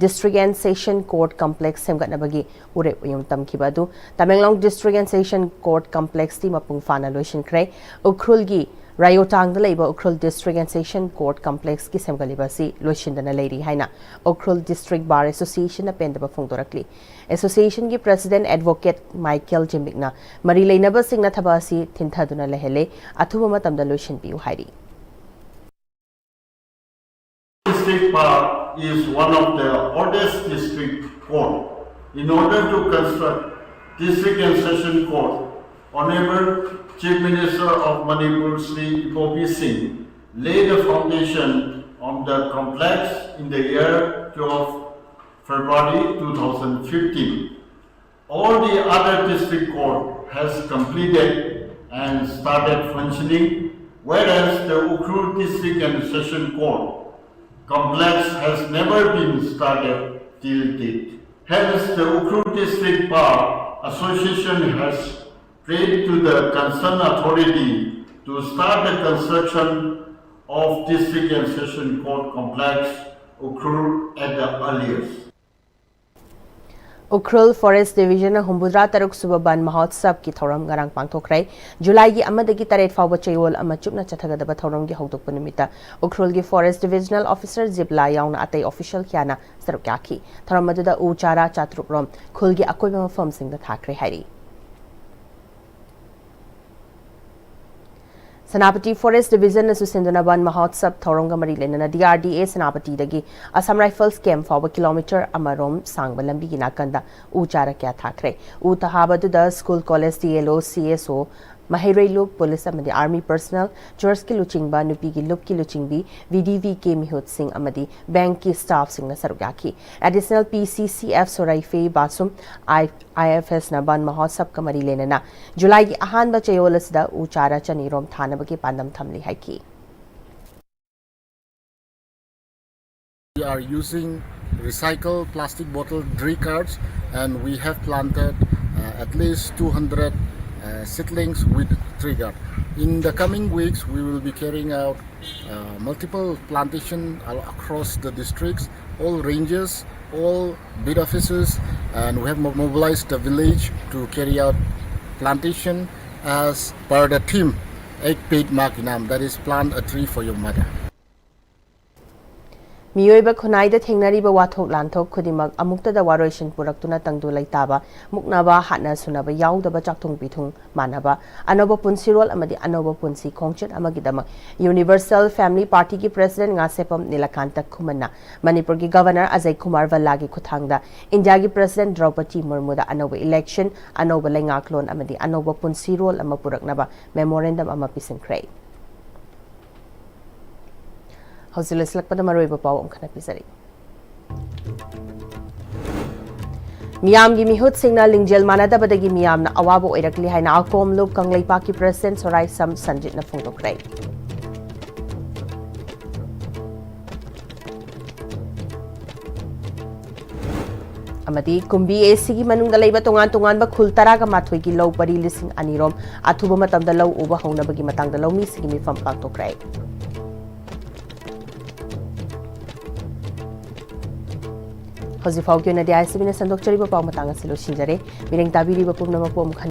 district and session court complex ꯁꯦꯝꯒꯠꯅꯕꯒꯤ ꯎꯔꯦꯞ ꯎꯌꯨꯡ ꯇꯝꯈꯤꯕ ꯑꯗꯨ Tamenglong district and session court ꯀꯝꯄ꯭ꯂꯦꯛꯁꯇꯤ ꯃꯄꯨꯡ ꯐꯥꯅ ꯂꯣꯏꯁꯤꯟꯈ꯭ꯔꯦ꯫ ꯎꯈ꯭ꯔꯨꯜꯒꯤ ꯔꯥꯌꯣꯇꯥꯡꯗ ꯂꯩꯕ Ukhrul district and session court ꯀꯝꯄ꯭ꯂꯦꯛꯁꯀꯤ ꯁꯦꯝꯒꯠꯂꯤꯕ ꯑꯁꯤ ꯂꯣꯏꯁꯤꯟꯗꯅ ꯂꯩꯔꯤ ꯍꯥꯏꯅ ꯎꯈ꯭ꯔꯨꯜ ꯗꯤꯁꯇ꯭ꯔꯤꯛ ꯕꯥꯔ ꯑꯦꯁꯣꯁꯤꯌꯦꯁꯟꯅ ꯄꯦꯟꯗꯕ ꯐꯣꯡꯗꯣꯔꯛꯂꯤ꯫ ꯑꯦꯁꯣꯁꯤꯌꯦꯁꯟꯒꯤ ꯄ꯭ꯔꯦꯁꯤꯗꯦꯟꯠ ꯑꯦꯗꯚꯣꯀꯦꯠ ꯃꯥꯏꯀꯦꯜ ꯖꯤꯝꯃꯤꯛꯅ ꯃꯔꯤ ꯂꯩꯅꯕꯁꯤꯡꯅ ꯊꯕꯛ ꯑꯁꯤ ꯊꯤꯟꯊꯗꯨꯅ ꯂꯩꯍꯜꯂꯦ, ꯑꯊꯨꯕ ꯃꯇꯝꯗ ꯂꯣꯏꯁꯤꯟꯕꯤꯌꯨ ꯍꯥꯏꯔꯤ꯫ District Bar is one of the oldest district court. In order to construct district and session court, Honorable Chief Minister of Manipur Shri Ipopi Singh laid the foundation of the complex in the year twelve February two thousand fifteen. All the other district court has completed and started functioning, whereas the Ukhrul District and Session Court complex has never been started till date. Hence, the Ukhrul District Bar Association has prayed to the concerned authority to start the construction of District and Session Court complex Ukhrul at the earliest. Ukhrul forest ꯗꯤꯕꯤꯖꯟꯅ ꯍꯨꯝꯐꯨꯇꯔꯥ truck ꯁꯨꯕ ꯕꯟ ꯃꯍꯣꯠꯁꯕꯀꯤ ꯊꯧꯔꯝ ꯉꯔꯥꯡ ꯄꯥꯡꯊꯣꯛꯈ꯭ꯔꯦ꯫ ꯖꯨꯂꯥꯏꯒꯤ ꯑꯃꯗꯒꯤ ꯇꯔꯦꯠ ꯐꯥꯎꯕ ꯆꯌꯣꯜ ꯑꯃ ꯆꯨꯞꯅ ꯆꯠꯊꯒꯗꯕ ꯊꯧꯔꯝꯒꯤ ꯍꯧꯗꯣꯛꯄ ꯅꯨꯃꯤꯠꯇ ꯎꯈ꯭ꯔꯨꯜꯒꯤ ꯐꯣꯔꯦꯁ ꯗꯤꯕꯤꯖꯅꯦꯜ ꯑꯣꯐꯤꯁꯔ ꯖꯤꯞꯂꯥ ꯌꯥꯎꯅ ꯑꯇꯩ ꯑꯣꯐꯤꯁꯤꯌꯦꯜ ꯀꯌꯥꯅ ꯁꯔꯨꯛ ꯌꯥꯈꯤ꯫ ꯊꯧꯔꯝ ꯑꯗꯨꯗ ꯎ ꯆꯥꯔꯥ ꯆꯥꯇ꯭ꯔꯨꯛ ꯔꯣꯝ ꯈꯨꯜꯒꯤ ꯑꯀꯣꯏꯕ ꯃꯐꯝꯁꯤꯡꯗ ꯊꯥꯈ꯭ꯔꯦ ꯍꯥꯏꯔꯤ꯫ ꯁꯦꯅꯥꯄꯇꯤ ꯐꯣꯔꯦꯁ ꯗꯤꯕꯤꯖꯟꯅꯁꯨ ꯁꯤꯟꯗꯨꯅ ꯕꯟ ꯃꯍꯣꯠꯁꯕ ꯊꯧꯔꯝꯒ ꯃꯔꯤ ꯂꯩꯅꯅ ꯗꯤ ꯑꯥꯔ ꯗꯤ ꯑꯦ ꯁꯦꯅꯥꯄꯇꯤꯗꯒꯤ ꯑꯁꯥꯝ ꯔꯥꯏꯐꯜꯁ ꯀꯦꯝꯞ ꯐꯥꯎꯕ ꯀꯤꯂꯣꯃꯤꯇꯔ ꯑꯃꯔꯣꯝ ꯁꯥꯡꯕ ꯂꯝꯕꯤꯒꯤ ꯅꯥꯀꯟꯗ ꯎ ꯆꯥꯔ ꯀꯌꯥ ꯊꯥꯈ꯭ꯔꯦ꯫ ꯎ ꯊꯥꯕ ꯑꯗꯨꯗ ꯁ꯭ꯀꯨꯜ, ꯀꯣꯂꯦꯖ, ꯗꯤ ꯑꯦꯜ ꯑꯣ, ꯁꯤ ꯑꯦꯁ ꯑꯣ, ꯃꯍꯩꯔꯣꯏ ꯂꯨꯞ, ꯄꯨꯂꯤꯁ ꯑꯃꯗꯤ ꯑꯥꯔꯃꯤ ꯄꯔꯁꯅꯦꯜ, ꯆꯔꯆꯀꯤ ꯂꯨꯆꯤꯡꯕ, ꯅꯨꯄꯤꯒꯤ ꯂꯨꯞꯀꯤ ꯂꯨꯆꯤꯡꯕꯤ, ꯚꯤ ꯗꯤ ꯚꯤ ꯀꯦ ꯃꯤꯍꯨꯠꯁꯤꯡ ꯑꯃꯗꯤ ꯕꯦꯡꯛꯀꯤ ꯁ꯭ꯇꯥꯐꯁꯤꯡꯅ ꯁꯔꯨꯛ ꯌꯥꯈꯤ꯫ ꯑꯦꯗꯤꯁꯅꯦꯜ ꯄꯤ ꯁꯤ ꯁꯤ ꯑꯦꯐ ꯁꯣꯔꯥꯏꯐꯦ ꯕꯥꯁꯨꯝ, ꯑꯥꯏ ꯑꯥꯏ ꯑꯦꯐ ꯑꯦꯁꯅ ꯕꯟ ꯃꯍꯣꯠꯁꯕꯀ ꯃꯔꯤ ꯂꯩꯅꯅ ꯖꯨꯂꯥꯏꯒꯤ ꯑꯍꯥꯟꯕ ꯆꯌꯣꯜ ꯑꯁꯤꯗ ꯎ ꯆꯥꯔ ꯆꯅꯤ ꯔꯣꯝ ꯊꯥꯅꯕꯒꯤ ꯄꯥꯟꯗꯝ ꯊꯝꯂꯤ ꯍꯥꯏꯈꯤ꯫ We are using recycled plastic bottle tree guards, and we have planted uh, at least two hundred uh, seedlings with tree guard. In the coming weeks, we will be carrying out uh, multiple plantation al- across the districts, all ranges, all beat offices, and we have mo- mobilized the village to carry out plantation as per the theme, Ek Ped Maa Ke Naam, that is plant a tree for your mother. ꯃꯤꯑꯣꯏꯕ ꯈꯨꯟꯅꯥꯏꯗ ꯊꯦꯡꯅꯔꯤꯕ ꯋꯥꯊꯣꯛ ꯂꯥꯟꯊꯣꯛ ꯈꯨꯗꯤꯡꯃꯛ ꯑꯃꯨꯛꯇꯗ ꯋꯥꯔꯣꯏꯁꯤꯟ ꯄꯨꯔꯛꯇꯨꯅ ꯇꯪꯗꯨ ꯂꯩꯇꯥꯕ, ꯃꯨꯛꯅꯕ, ꯍꯥꯠꯅ ꯁꯨꯅꯕ ꯌꯥꯎꯗꯕ ꯆꯥꯛꯊꯨꯡ ꯄꯤꯊꯨꯡ ꯃꯥꯟꯅꯕ, ꯑꯅꯧꯕ ꯄꯨꯟꯁꯤꯔꯣꯜ ꯑꯃꯗꯤ ꯑꯅꯧꯕ ꯄꯨꯟꯁꯤ ꯈꯣꯡꯆꯠ ꯑꯃꯒꯤꯗꯃꯛ ꯌꯨꯅꯤꯚꯔꯁꯦꯜ ꯐꯦꯃꯤꯂꯤ ꯄꯥꯔꯇꯤꯒꯤ ꯄ꯭ꯔꯦꯁꯤꯗꯦꯟꯠ ꯉꯥꯁꯦꯞꯄꯝ ꯅꯤꯂꯀꯥꯟꯇ ꯈꯨꯃꯟꯅ ꯃꯅꯤꯄꯨꯔꯒꯤ ꯒꯚꯔꯅꯔ ꯑꯖꯌ ꯀꯨꯃꯥꯔ ꯚꯜꯂꯥꯒꯤ ꯈꯨꯠꯊꯥꯡꯗ ꯏꯟꯗꯤꯌꯥꯒꯤ ꯄ꯭ꯔꯦꯁꯤꯗꯦꯟꯠ ꯗ꯭ꯔꯧꯄꯗꯤ ꯃꯨꯔꯃꯨꯗ ꯑꯅꯧꯕ ꯏꯂꯦꯛꯁꯟ, ꯑꯅꯧꯕ ꯂꯩꯉꯥꯛꯂꯣꯟ ꯑꯃꯗꯤ ꯑꯅꯧꯕ ꯄꯨꯟꯁꯤꯔꯣꯜ ꯑꯃ ꯄꯨꯔꯛꯅꯕ ꯃꯦꯃꯣꯔꯦꯟꯗꯝ ꯑꯃ ꯄꯤꯁꯤꯟꯈ꯭ꯔꯦ꯫ ꯍꯧꯖꯤꯛ ꯂꯣꯏꯁꯤꯜꯂꯛꯄꯗ ꯃꯔꯨꯑꯣꯏꯕ ꯄꯥꯎ ꯑꯃꯨꯛ ꯍꯟꯅ ꯄꯤꯖꯔꯤ꯫ ꯃꯤꯌꯥꯝꯒꯤ ꯃꯤꯍꯨꯠꯁꯤꯡꯅ ꯂꯤꯡꯖꯦꯜ ꯃꯥꯟꯅꯗꯕꯗꯒꯤ ꯃꯤꯌꯥꯝꯅ ꯑꯋꯥꯕ ꯑꯣꯏꯔꯛꯂꯤ ꯍꯥꯏꯅ ꯑꯀꯣꯝ ꯂꯨꯞ ꯀꯪꯂꯩꯄꯥꯛꯀꯤ ꯄ꯭ꯔꯦꯁꯤꯗꯦꯟꯠ ꯁꯣꯔꯥꯏꯁꯝ ꯁꯟꯖꯤꯠꯅ ꯐꯣꯡꯗꯣꯛꯈ꯭ꯔꯦ꯫ ꯑꯃꯗꯤ ꯀꯨꯝꯕꯤ ꯑꯦ ꯁꯤꯒꯤ ꯃꯅꯨꯡꯗ ꯂꯩꯕ ꯇꯣꯉꯥꯟ ꯇꯣꯉꯥꯟꯕ ꯈꯨꯜ ꯇꯔꯥꯒ ꯃꯥꯊꯣꯏꯒꯤ ꯂꯧ ꯄꯔꯤ ꯂꯤꯁꯤꯡ ꯑꯅꯤ ꯔꯣꯝ ꯑꯊꯨꯕ ꯃꯇꯝꯗ ꯂꯧ ꯎꯕ ꯍꯧꯅꯕꯒꯤ ꯃꯇꯥꯡꯗ ꯂꯧꯃꯤꯁꯤꯡꯒꯤ ꯃꯤꯐꯝ ꯄꯥꯡꯊꯣꯛꯈ꯭ꯔꯦ꯫ ꯍꯧꯖꯤꯛ ꯐꯥꯎꯒꯤ ꯑꯣꯏꯅꯗꯤ ꯑꯥꯏ ꯑꯦꯁ ꯇꯤ ꯚꯤꯅ ꯁꯟꯗꯣꯛꯆꯔꯤꯕ ꯄꯥꯎ ꯃꯇꯥꯡ ꯑꯁꯤ ꯂꯣꯏꯁꯤꯟꯖꯔꯦ꯫ ꯃꯤꯠꯌꯦꯡ ꯇꯥꯕꯤꯔꯤꯕ ꯄꯨꯝꯅꯃꯛꯄꯨ ꯑꯃꯨꯛ ꯍꯟꯅ